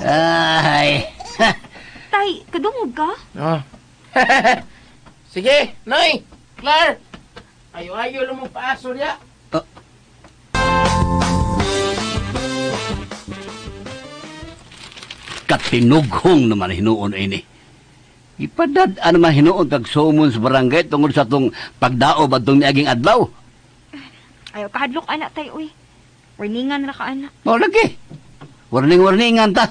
Ay! Tay, kadungog ka? Oh. Sige, Noy. Clar. Ayo-ayo lang mo paaso niya. Oh. Katinughong naman hinuon ini. Ipadad-an naman hinuon kag sumon sa barangay tungod sa atong pagdaob atong niaging adlaw. Ayaw kahadlok anak tay uy. Warningan ra ka anak. Mao lagi. Warning-warningan ta.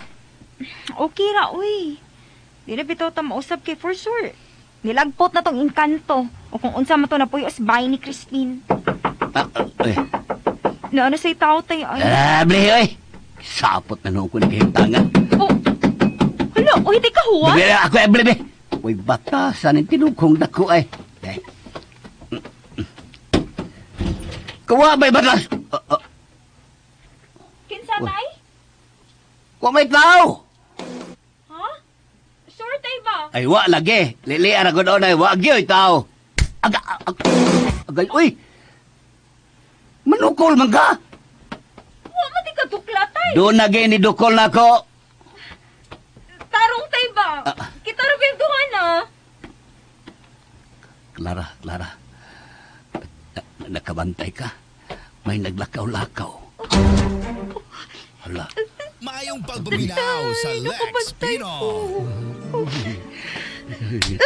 Okay ra uy. Di na bitaw ta mausab kay for sure. Nilagpot na tong engkanto o kung unsa man to napuyo sa bahay ni Crispin. Ah, ah, eh. Na ano say tao tay ay. Ah, blihi oy. Sapot na noon ko ni kahintangan. Oh. Hala, uy di ka huwa. Bebe, ako ay blibi. Uy, batasan ang tinughong dako ay. Eh. Kuha may batas. Ah, ah, Kinsa tay? Kuha may tao. Ha? Sure tay ba? Ay, wa lagi. Lili, ara ko doon ay wa gyoy tao. Aga, aga, agay, uy. Manukol man ka. Wa man di ka dukla tay. Doon na ni dukol na ko. Tarong tay ba? Ah. Kita ra biyang duha na. Clara, Clara. Nakabantay ka. May naglakaw-lakaw. Hala. Maayong pagpaminaw sa Lex Pinoy.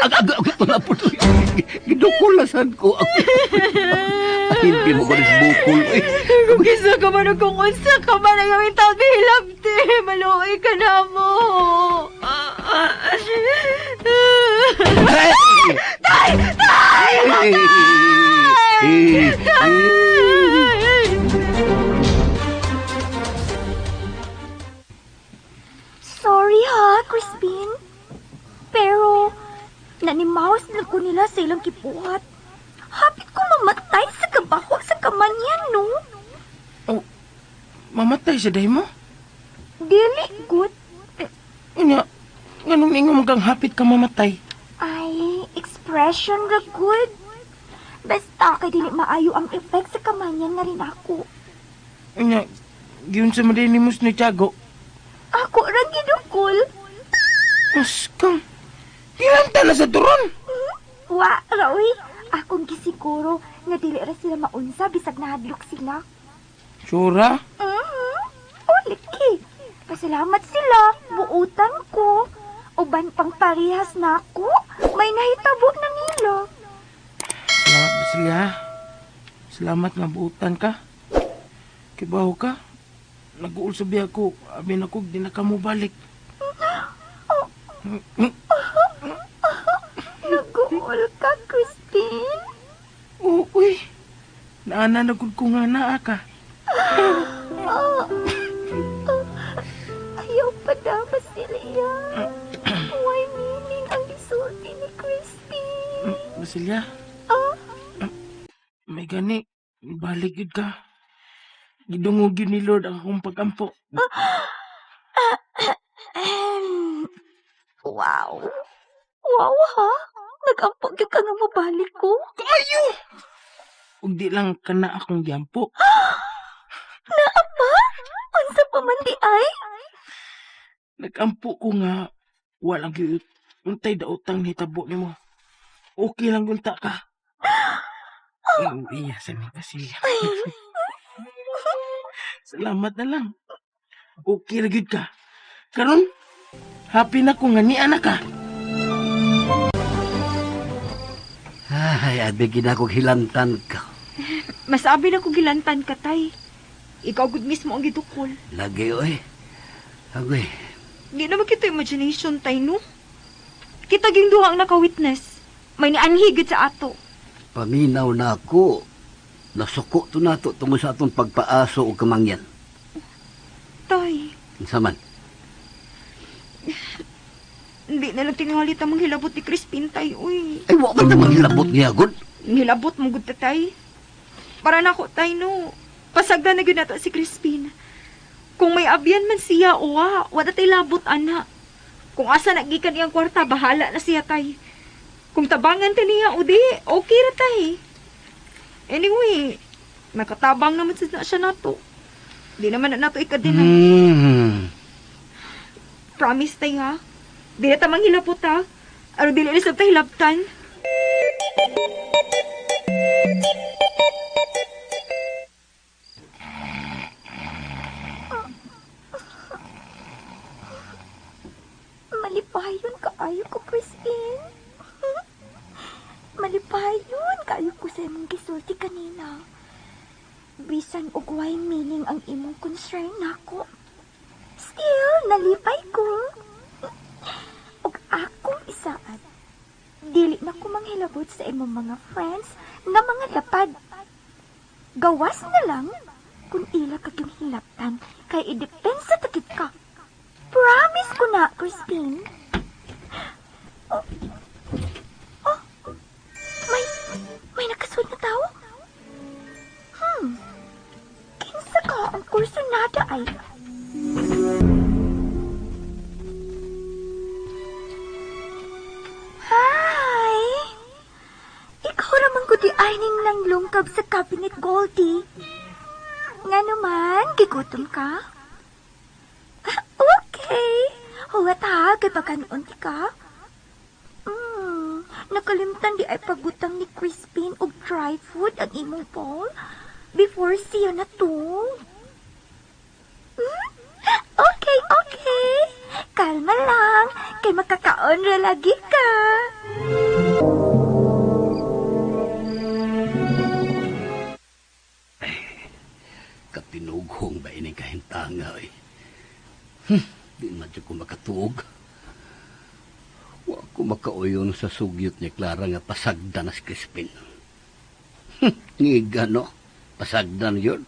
Ag, ag, ag, wala po. Gidukulasan ko. Ay, hindi mo ko rin bukol. Ay, Kung kisa ka man o kung unsa ka man ang aming taon bihilabti, maluoy ka na mo. Tay! Tay! Tay! Tay! Sorry ha, Crispin. Pero, nanimawas na ko nila sa ilang kipuhat. Hapit ko mamatay sa kabaho sa kamanyan, no? Oh, mamatay sa day mo? Dili, good. Unya, nganong ningo mo kang hapit ka mamatay? Ay, expression ra good. Basta kay dili maayo ang effect sa kamanyan nga rin ako. Unya, giun sa madinimus ni Tiago. Ako ra gidukol. Askang. Hilanta na sa turon. Wa, Roy. Akong gisiguro nga dili ra sila maunsa bisag nahadlok sila. Sura? Mm-hmm. Oh, liki. Pasalamat sila. Buutan ko. Uban pang parehas na ako. May nahitabo na nila. Salamat, Basilia. Salamat nga buutan ka. Kibaw ka. Nag-uulsabi ako. Abi na ko, di na ka mo balik. Oh. Nag-uul ka, Crispin? Oo, uy. Naana na gud ko nga naa ka. Ayaw pa na, Basilia. Why meaning ang gisulti ni Crispin? Basilia, Ah, may gani. Balik yun ka. Gidungog yun ni Lord ang akong pagampo. Wow. Wow, ha? Nag-ampo gyud ka nga mobalik ko. Kayo! Ug di lang ka na akong giampo. Naa pa? Unsa pa man di ay? Nagampo ko nga walang gyud untay daotang nitabo nimo. Okay lang unta ka. Iya sa ni Basilia. Salamat na lang. Okay ra gyud ka. Karon, happy na ko nga ni anak ka. Ay, abi gid ako hilantan ka. Masabi na ko gilantan ka, tay. Ikaw gud mismo ang gidukol. Lagi, oy. Agoy, Di naman kita imagination, tay, no? Kita ging duha ang naka-witness. May nianhi gid sa ato. Paminaw na ako. Nasuko to nato tungod sa atong pagpaaso o kamangyan. Tay, Unsa man? hindi na lang tingalit ang manghilabot ni Crispin, tay, uy. Ay, wa man na manghilabot niya, gud. Hilabot mo gud ta, tay. Para nako, tay, no. Pasagdan na gyud nato si Crispin. Kung may abyan man siya, uwa, wala tay labot, ana. Kung asa nagikan iyang kwarta, bahala na siya, tay. Kung tabangan ta niya, o di, okay ra, tay. Anyway, nakatabang naman sa siya nato. Di naman na nato ikadinay. Promise, tay, ha? Di na ta manghilabot, ha? Aro dili na sa ta hilabtan. Malipayon kaayo ko, Crispin. Malipayon kaayo ko sa imong gisulti kanina. Bisan og way meaning ang imong concern nako. Still, nalipay ko. Og akong isaad, dili na ko manghilabot sa imong mga friends nga mga lapad. Gawas na lang kung ila ka yung hilabtan kay idepensa ta gid ka. Promise ko na, Crispin. Oh, oh, may nakasud na tao? Kinsa ka ang kursunada ay? Hi! Ikaw raman ko di ay ning nanglungkab sa cabinet, Goldie. Nga naman, gigutom ka? Okay. Huwat ha, kay pagkanuunti ka. Nakalimtan di ay pagutang ni Crispin og dry food ang imong bowl before siya natug. Okay, okay. Kalma lang, kay makakaon ra lagi ka. Katinughong ba ining kahintanga, eh? Di man ko makatuog. Wa ko makauyon sa sugyot ni Clara nga pasagdan na si Crispin. Ngiga, no? Pasagdan yun.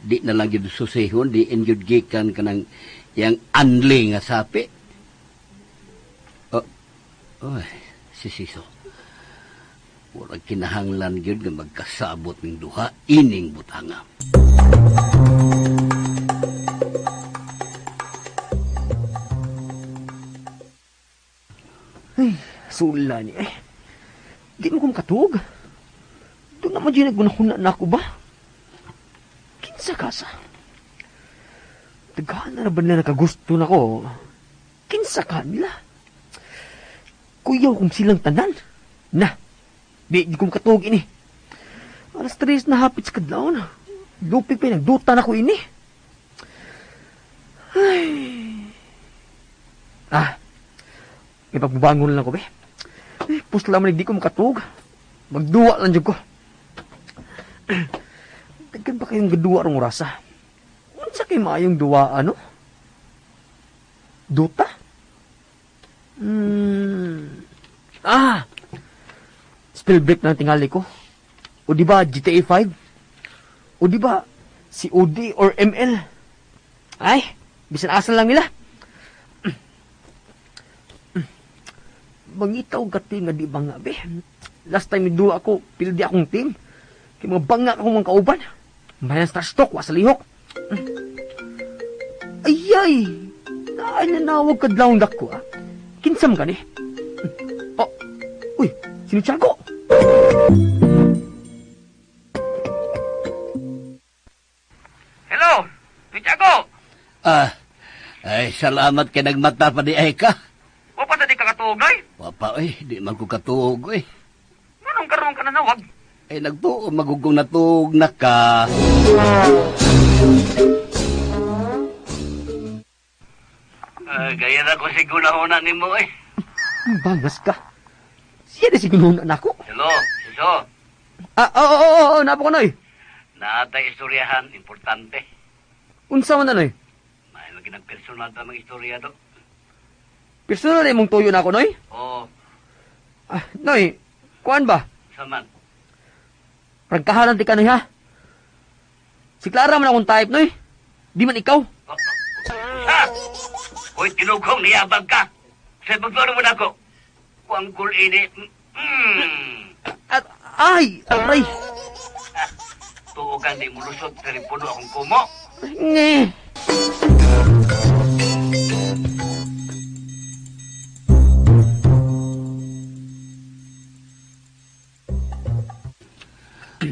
Di na lang yun susihon, di in yun gikan kanang yang anli nga sapi. Oh, oy, si Siso. Murag kinahanglan yun nga magkasabot ning duha ining butanga. Ay, sula ni eh. Di mo kong katug. Doon naman dyan naggunahuna na ako ba? Kinsa ka sa? Daghan na ba nila nakagusto na ko? Kinsa Kinsa kanila? Kuyaw kung silang tanan. Na, di ko makatuog ini. 3:00 na hapit sa kadlawon. Lupig pa nagduta na ko ini. Ay. Ah, may pagbabangon lang ko, be. Eh, pusla man di ko makatuog. Magduwa lang dyan ko. Daghan ba kayong gaduwa rong orasa? Unsa kay maayong duwa, ano? Duta? Ah! Spell break na tingali ko. O di ba GTA 5? O di ba si OD or ML? Ay, bisan asa lang nila. Mangitaw gati nga di banga be. Last time duwa ako, pildi akong team. Kay mga banga akong mga kauban. Mayan trash talk, wa sa lihok. Ayay! Naay nanawag kadlawng dako ah. Kinsam ka ni? Oh, uy, sino Tiago? Hello, Tiago. Ah, ay salamat kay nagmata pa di ay ka. Wa pa sa di ka katuog, ay? Wa pa oy, di man ko katuog oy. Nganong karon ka nanawag? Ay nagtuo magugong natuog na ka. Gaya na ko siguro na nimo eh. Bangas ka. Siya na siguro na nako. Hello, Siso. Ah, oo, napo ko noy. Naatay istoryahan, importante. Unsa man na noy? May maginang personal ta mga istorya do. Personal na imong tuyo na ako noy? Oo. Ah, noy, kuan ba? Saman. Ragkahalan ti ka noy ha. Si Clara man akong type noy. Di man ikaw. Ha? Hoy, tinughong niyabag ka. Sa pagturo mo na ako. Kuangkul ini. At, ay, aray. Tuogan di mulusot, telepono akong kumo. Nge.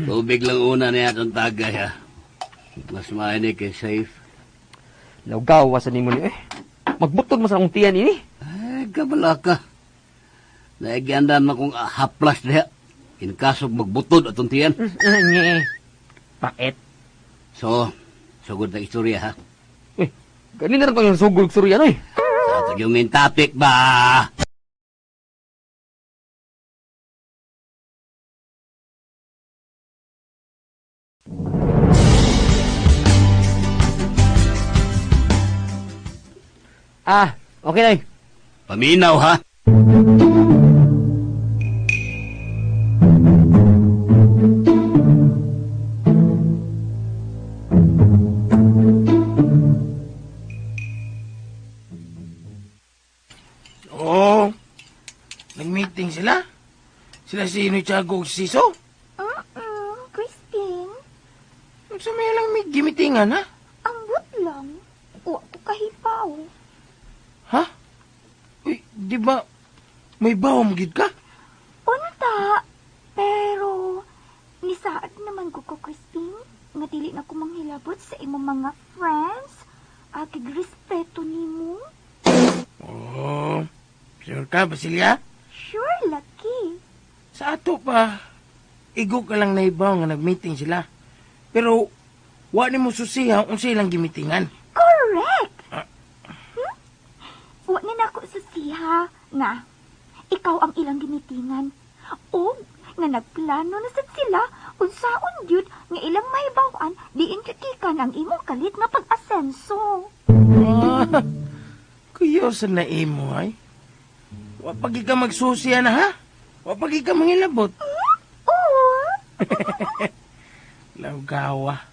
Tubig lang una niya itong tagay, ha. Mas maini kay safe. Lawgawa sa nimo ni eh. Magbutod mo sa akong tiyan ini. Ay, kabala ka. Naigyandan man kong haplas diha. In kaso magbutod atong tiyan. Nge. Bakit? So, sugod na istorya, ha? Eh, ganin na rin pang sugod istorya, no, eh. Sa ato yung main topic ba? Ah, okay na. Paminaw, ha? Oo. Nag-meeting sila? Sila si Noy Tiago ug Siso? Crispin. Sa may lang may gimitingan, ha? Ambot lang. Wa ko kahipaw. Ha? Uy, di ba may bawang gid ka? Unta, pero nisaad naman ko ko, Crispin, nga dili na ko manghilabot sa imong mga friends. Agig respeto nimo. Oh, sure ka, Basilia? Sure, laki. Sa ato pa, igo ka lang naibaw nga nag-meeting sila. Pero, wa nimo susiha unsa ilang gimitingan. Correct! Wa ni nako susiha nga ikaw ang ilang gimitingan. O nga nagplano na sad sila unsaon gyud nga ilang mahibaw-an diin gikan ang imong kalit nga pag-asenso. Ah, kuyo sa naimo ay. Wa pagi ka magsusiya na ha? Wa pagi ka mangilabot. Oo. Lawgawa.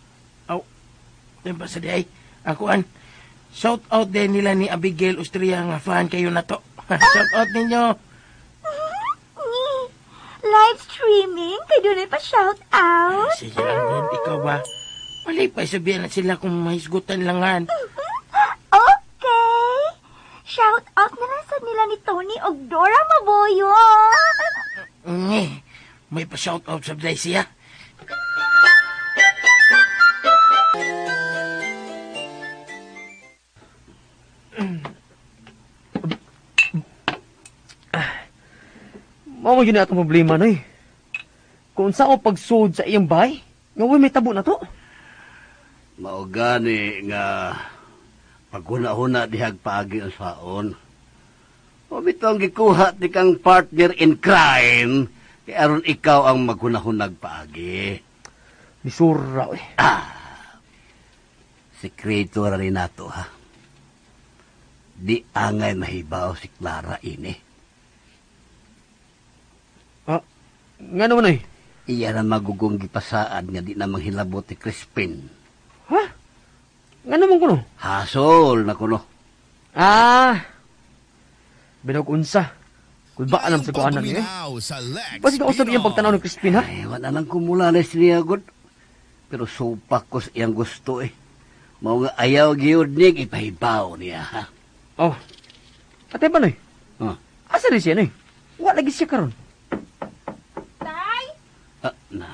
Aw, yan pa sa di ay. Ako an, shout out din nila ni Abigail Austria nga fan kayo na to. Shout out ninyo. Live streaming, kay doon pa shout out. Sige lang, God, ikaw ba? Mali pa sabihan na sila kung mahisgutan langan. Okay. Shout out na lang sa nila ni Tony og Dora Maboyo. Nge, may pa shout out sa Blay siya. Mao man yun na atong problema, noy. Kung sa o pagsud sa iyang bahay, nga uy, may tabo na to. Mao gani nga paghuna-huna dihag paagi ang saon. O bitong gikuha ti kang partner in crime, kay aron ikaw ang maghunahunag paagi. Misura, eh. Sekreto ra ni nato, ha? Di angay mahibaw si Clara ini. Ah, nga naman, noy. Iya na magugong gipasaad nga di na manghilabot ni Crispin. Ha? Nga naman kuno? Hasol na kuno. Ah! Binog unsa. Kulbaan ang sa kuanan eh. Paguminaw sa Lex Basta ka usab iyang pagtanaw ng Crispin, ha? Ay, wala lang kumulalis niya, god. Pero supak ko sa iyang gusto, eh. Mao nga ayaw giyod nig ipahibaw niya, ha? Oh. Ate ba, noy? Oh. Asa rin siya, noy? Wa lagi siya karon. Tay! Ah, na,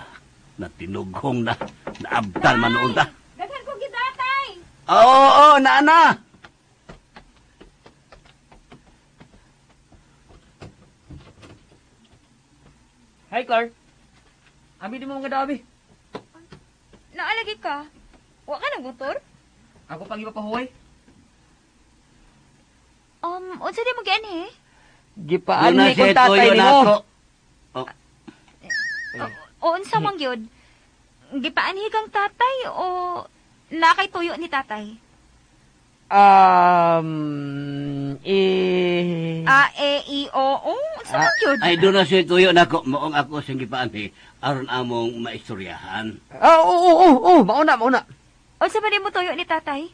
natinughong na. Naabtal man noon ta. Daghan ko gidatay! Oo, oo, na, na. Hi, Clar. Abi di mo mga dabi. Naalagi ka. Wa ka nang motor? Ako pang ipapahuway. Unsa di mo gianhi? Gipaan Doon na ni kong siya, tatay tuyo na nimo. ako. O unsa man gyud? Gipaanhi kang tatay o nakay tuyo ni tatay? Eh... A E I O O unsa man gyud? Ay, doon na siya tuyo na ako. Maong ako siyang gipaanhi. Aron among maistoryahan. Ah, oo, oo, oo, oo, mauna, mauna. Unsa man mo tuyo ni tatay?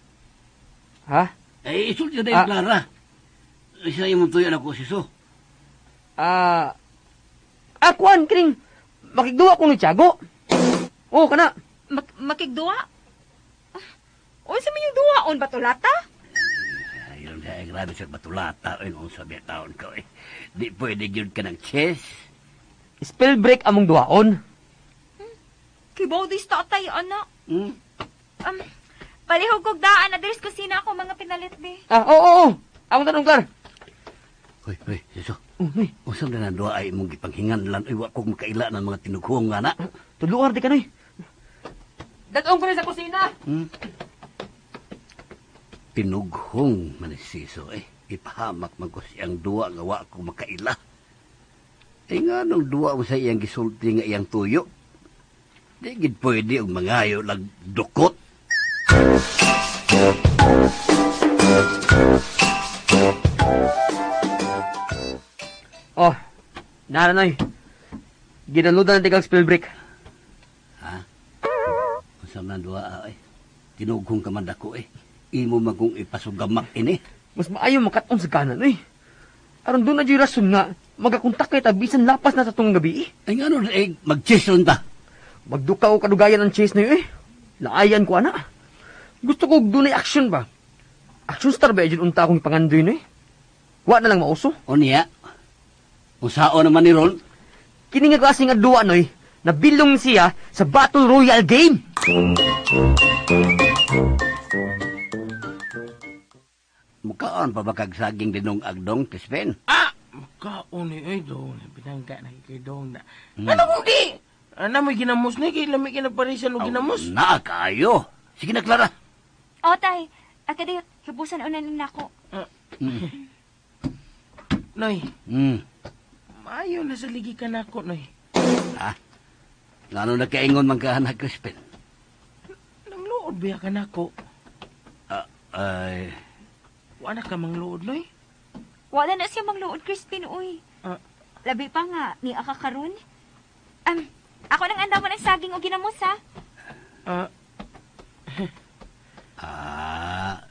Ha? Ay, isulti na yung Ah. Clara. Isa yung tuyo na ako, siso. Ah, ah, kuan, kining, makigduwa ko ni Tiago. Oo, kana. Makigduwa? Ah, unsa man yung duwaon batulata? Ayun, ay, grabe sa batulata. Ay, nung sabi taon ko, eh. Di pwede yun ka ng chess. Spell break among duwaon. Kibaw dis tatay ana. Hmm? Palihog kog daan na diri sa kusina ako mga pinalit be. Ah, oo, oo, oo. Among tanong, Clar. Hoy, hoy, siso. Oh, noy, Usam na nang duha ay imong gipanghingan lan. Ay, wa kong makaila ng mga tinughong nga na. tudluan di ka, noy. Dadong ko rin sa kusina. Hmm? Tinughong man ni siso, eh. Ipahamak man ko siyang duwa nga wa ko makaila. Eh nga nung duwa mo sa iyang gisulti nga iyang tuyo. Di gid pwede og mangayo lag dukot. Oh, nara, noy. Ginaludan na kang spell break. Usam na duha ay. Tinughong ka man dako eh. Imo magong ipasugamak ini. Mas maayo makaton sa kanan, noy. Aron doon na dyan rason nga, magakontak kay ta bisan lapas na sa tungong gabi, eh. Ay nga nun, eh, mag-chess ron ta. Magduka ko kadugayan ang chase na yun, eh. Laayan ko, ana. Gusto ko dunay action ba? Action star ba, dyan unta akong pangandoy na, eh. Wa na lang mauso. O niya, usao naman ni Ron. Kini nga klase nga duwa, noy, nabilong siya sa Battle Royale game. Mukaon pa ba kag saging dinong agdong, Crispin? Ah! Makaon eh, ay dong. Pinangga na kay dong na. Ano kung di? Ano may ginamos na kay lami kinaparisan og ginamos. Na kayo. Sige na, Clara. O tay, akadiyot hibusan unan nako. Noy, maayo na sa ligi ka nako, Noy. Ha? Ngano nakaingon man ka anak, Crispin? Nangluod ba ka nako? Ah, ay, Wala ka mangluod, Noy. Wala na siya mangluod Crispin uy. Ah. Labi pa nga ni aka karon. Ako nang andamo ng saging og ginamos ha. Ah, ah,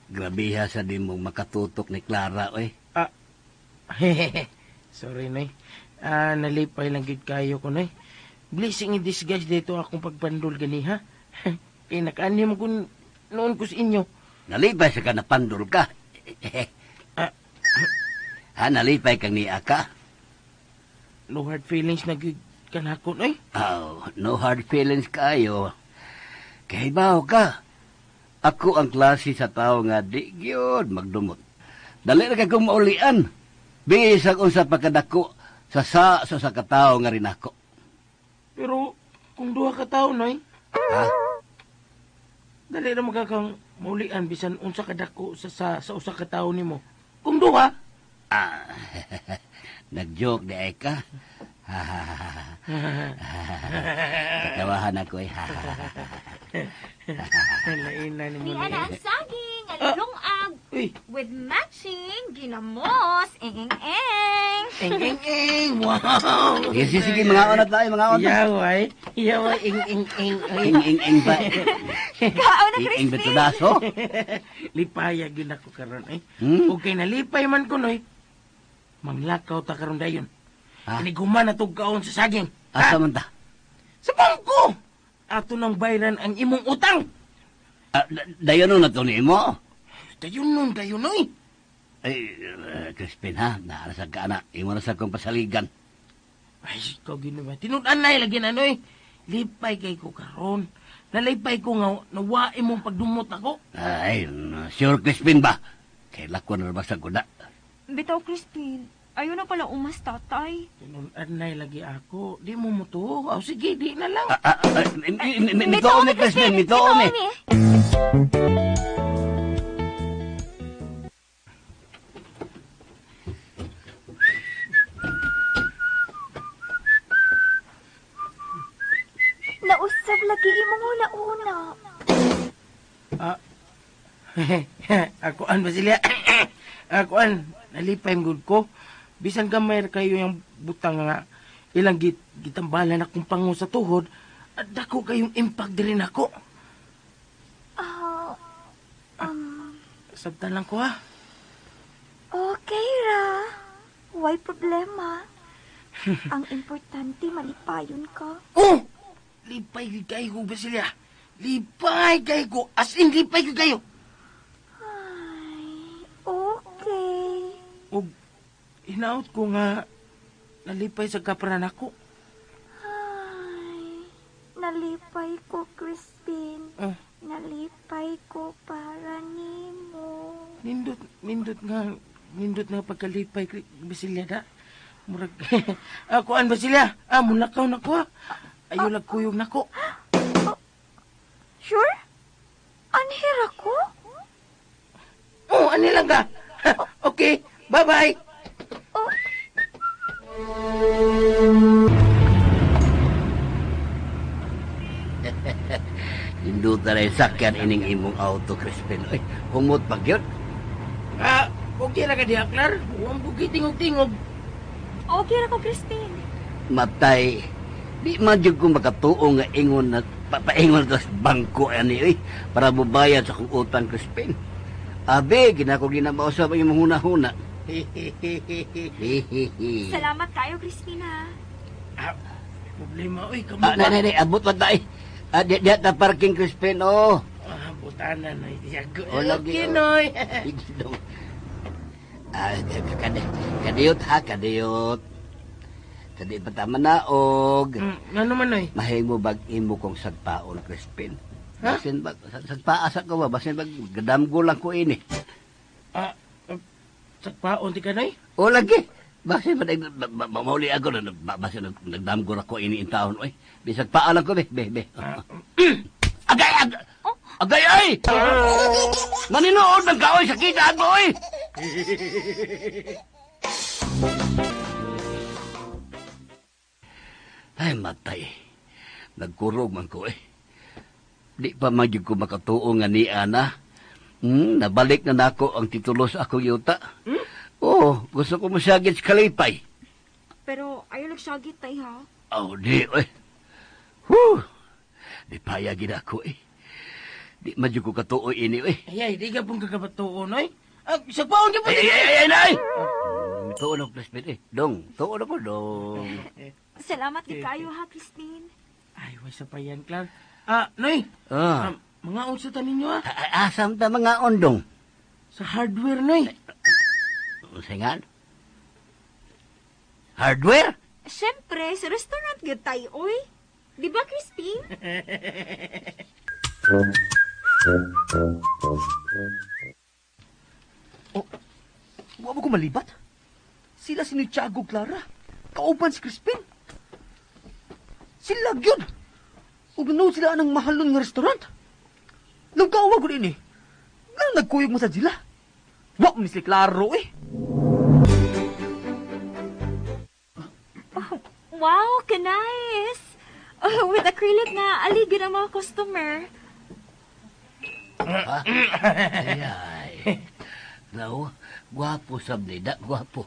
grabiha sa di mo makatutok ni Clara, oy. ah. Sorry, Noy. Ah, nalipay lang gid kayo ko, Noy. Blessing in disguise dito akong pagpandol gani, ha? Kay nakaanhim ko noon ko sa inyo. Nalipay sa ka napandol ka. Ah. Ha, nalipay kang niya ka? No hard feelings na gid kanako, Noy. Oh, no hard feelings kayo. Kay bawo ka. Ako ang klase sa tao nga di gyud magdumot. Dali ra kay kong maulian. Bisag unsa pa kadako Sa sa sa sa katawo nga rin ako. Pero kung duha ka tawo, Noy, Ha? dali ra magkakang maulian bisan unsa ka dako sa usa ka tawo nimo. Kung duha, Ah, nag-joke di ay ka. Katawahan ako eh. Lain na ni mo Ni ni. ana ang saging, alungag, Uy, with matching ginamos, eng eng eng. eng eng eng. Wow. Sige, sige, sige, mga onat tayo, mga onat. Yaway, yaway, eng eng eng. Ay, Ing, ing, ing ba? Kaon na, Ing, ing Crispin. betudaso? Lipaya gyud ako karon eh. Hmm? Okay, nalipay man ko, Noy. Manglakaw ta karon dayon. Ha? Iniguman na tug kaon sa saging. Asa man ta? Sa bangko! Ato nang bayran ang imong utang. Ah, dayon nun na to ni mo. Dayon nun, dayon noy. Ay, Crispin ha, naarasag ka na. Imo na sa kong pasaligan. Ay, ikaw ginawa. Tinud-an na lagi na noy. Lipay kay ko karon. Nalipay ko nga nawa imong pagdumot ako. Ay, sure Crispin ba? Kay lakwan na ba sa kuda? Bitaw, Crispin. Ayaw na pala umas, tatay. Tinud-an na lagi ako. Di mo mo to. Aw, sige, di na lang. Mituo mi, Crispin, mituo mi. Nausab lagi imong una-una. Akuan, Basilia. Akuan, nalipay gud ko. Bisan gamay ra kayo yung butang nga ilang gitambalan akong pango sa tuhod, at dako kayong impact diri nako. Ah, Sabtan lang ko ha. okay ra. Way problema. Ang importante malipayon ka. Oh! Lipay gyud kayo ko, Basilia. Lipay kayo ko. As in, lipay gyud kayo. Ay, okay. Ug hinaot ko nga nalipay sa kapran ako. Ay, nalipay ko, Crispin. Oh, Nalipay ko para nimo. nindot, nindot nga pagkalipay, Basilia da. Murag, akuan, Basilia. Ah, mulakaw na ko ha. Ayaw lang kuyog nako. Sure? Anhir ako? Oh, ani lang ka. Okay, bye-bye. Oh. Induta na yung sakyan ining imong auto, Crispin. Ay, humot pag yun. Ah, okay ra ka diha, Clar. Huwag bugi tingog-tingog. Okay ra ko, Crispin. Matay. Di man jud ko makatuo nga ingon na papaingon na to sa bangko ani oy para mubayad sa akong utang, Crispin. Abe, ginako ginamausap ang imong huna-huna. Salamat kayo, Crispin, ha. Ah, problema oy, kamo Ah, ba? na, na, abot pa tayo. Ah, di, di ta parking, Crispin, oh. Ah, butanan na tiyago. Oh, lagi, Okay, oh. noy. Ah, kadiyot ha, kadiyot. Kadi pa ta manaog. Ngano man, noy? Mahimo bag imo kong sagpaon, Crispin. Ha? Basin bag sagpaasa ko ba, basin bag gadamgo lang ko ini. Ah, sagpaon ti ka, noy? O lagi. Basin ba mauli ako na basin nagdamgo ra ko ini in taon oy. Bisag paa lang ko be, be, be. Agay agay. Agay ay. Maninood man ka oy sakita ako oy. Ay matay. Nagkurog man ko eh. Di pa man gyud ko makatuo nga ni ana. Nabalik na nako ang titulo sa akong yuta. Hmm? Oo, gusto ko mosyagit sa kalipay. Pero ayaw lang syagit, tay, ha? Oh, di, oy. Whew! Di payagin ako, eh. Di man jud ko katuo ini, oy. Ay, ay, di ka pong kakabatuon, noy. Ah, sagpaon ka po. Ay, ay, ay, ay, ay! Tuo na, Crispin, eh. Dong, tuo na ko, dong. Salamat gid kayo, ha, Crispin. Ay, way sa pa yan, Clar. Ah, noy. Ah. Mga unsa ta ninyo, ha? Asam ta mga ondong? Sa hardware, noy. Unsa nga? Hardware? Siyempre, sa restaurant gyud tayo, oy. Di ba, Crispin? Oh, wa mo ko malibat? Sila si ni Tiago, Clara. Kauban si Crispin. Sila gyud. Ug nanood sila anang mahalon nga restaurant. Lugkawa gud ini. Ngano nagkuyog mo sa sila? Wa man ni sila klaro eh. Wow, ka-nice! Oh, with acrylic nga, aligid ang mga customer. Ay, ay. Now, gwapo sab ni da, gwapo.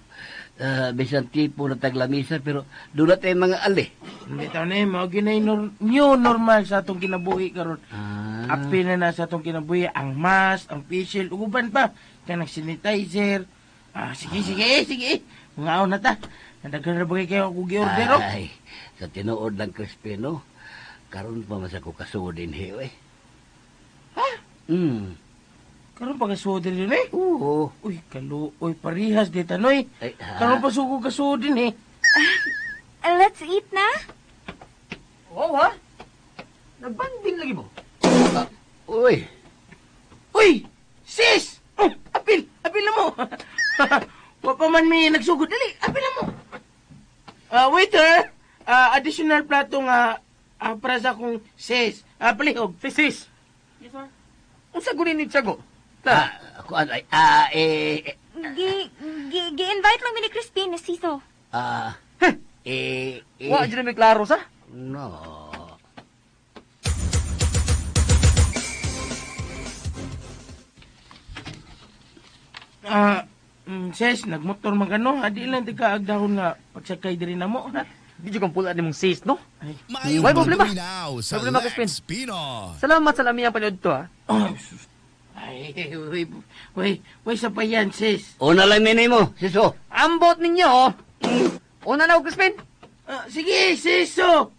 Bisan tipo na taglamisa pero doon na tayo mga ali. Hindi taon na eh, mao ginay new normal sa atong kinabuhi karon. Ah. Apil na na sa atong kinabuhi ang mask, ang face shield, ug uban pa kanang sanitizer. Ah, sige sige sige. Mga na ta. Nadaghan na bagay kayo ako gi-order oh. Ay, sa tinuod lang Crispino, karon pa man sa ko kasudin he, eh. Ha? Karon pa kasudin din eh. Oo. Uy, kaluoy parihas di tanoy. Ay, ha? Karon pa suko kasudin eh. Let's eat na. Oo ha? Nagbanding lagi mo. Uy, Uy! Sis! Oh, apil! Apil na mo! Wa pa man may nagsugod. Dali, apil na mo! Waiter! Additional plato nga para sa akong sis. Palihog. Sis, sis. Yes, sir. Unsa guni ni Tiago? ah, kuan ay, ah, eh, eh, Gi, gi, gi-invite lang mi ni Crispin na siso. ah, eh, eh, Wa jud mi klaro sa. No. Sis, nagmotor man kano. Adi lang di ka agdahon nga pagsakay diri na mo. Ha? Di jud kang pula nimong sis, no? Maayong Way problema. pagpaminaw sa Problema, Crispin. Lex Pinoy. Salamat sa lamiyang panood to ha. Oh, sus. Ay, uy, uy, uy, sa pa yan, sis. Una lang nini mo, siso. Ambot ninyo oh. Una na og Crispin. Sige, siso!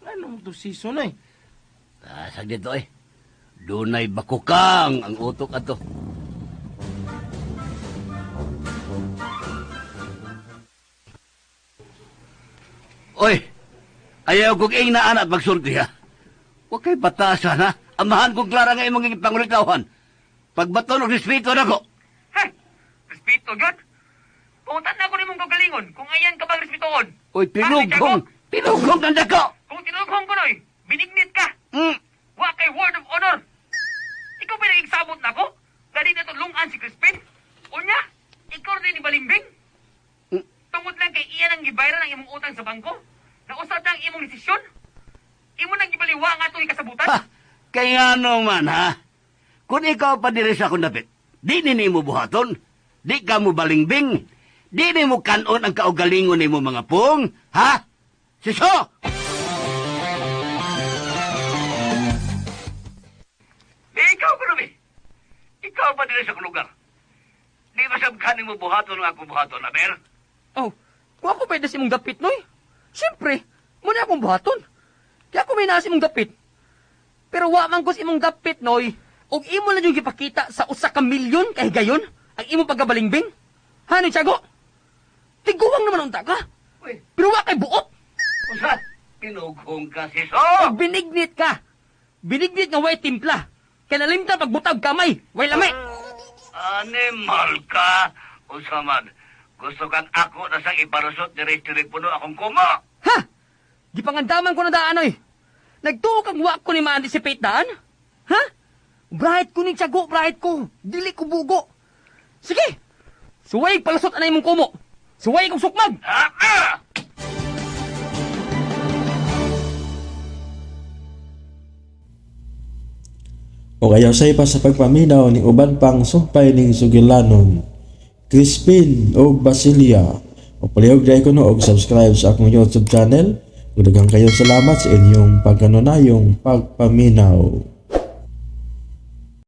Ano mo to siso na eh? Ah, dito eh. Dunay bakukang ang utok ato. Oy, ayaw kong ingnaan at magsulti ha. Huwag kay batasan ha. Amahan kong klara nga imong pangulitawan. Pagbaton og respeto nako. Hey, respeto gyud. Puntan na ko nimong kagalingon kung ayan ka bang respetuon. Oy, pinughong! Pinughong ang dako! Kung tinughong ko noy, binignit ka. Wa kay word of honor. Ikaw ba nag-igsabot nako? Gani na lungan si Crispin? Unya, ikaw rin ni Balimbing? Tungod lang kay iyan ang gibayran ang imong utang sa bangko? Nausap na ang imong desisyon? Imo nang gibaliwa ang atong ikasabutan? Ha! Kaya ano man ha? Kung ikaw pa diri sa akong dapit, di ni mo buhaton, di ka mo balingbing, di ni mo kanon ang kaugalingon nimo mga pung, ha? Siso! Di ikaw pa Ruby. Ikaw pa diri sa akong lugar. Di ba sabkanin mo buhaton ang akong buhaton, Aber? Oh, kung ako pwede sa imong dapit, noy. Siyempre, muna akong buhaton. Kaya ako may nasa imong dapit. Pero wa man ko sa imong dapit, noy. Og imo lang yung gipakita sa usa ka milyon kay gayon ang imong pagkabalingbing. Ha, ni Tiago? Tiguang naman unta ka. Uy, Pero wa kay buot. usa, pinughong ka, siso! Og binignit ka. Binignit nga way timpla. Kay nalimtan pagbutag kamay, way lami. Animal ka! Usa man, gusto kang ako na sang iparusot diri telepono akong kuma. Ha? Gipangandaman ko na daan, oy. Nagtuo kang wa ko ni ma-anticipate daan? Ha? Bright ko ni Tiago, bright ko. Dili ko bugo. Sige! Suway palusot anay mong kumo. Suway kong sukmag. Ah, ah! O ayaw sa ipa sa pagpaminaw ning uban pang sumpay ning sugilanon. Crispin og Basilia. O palihog dahil ko no og subscribe sa akong YouTube channel. Ug daghang kayong salamat sa inyong pagkanunayong pagpaminaw.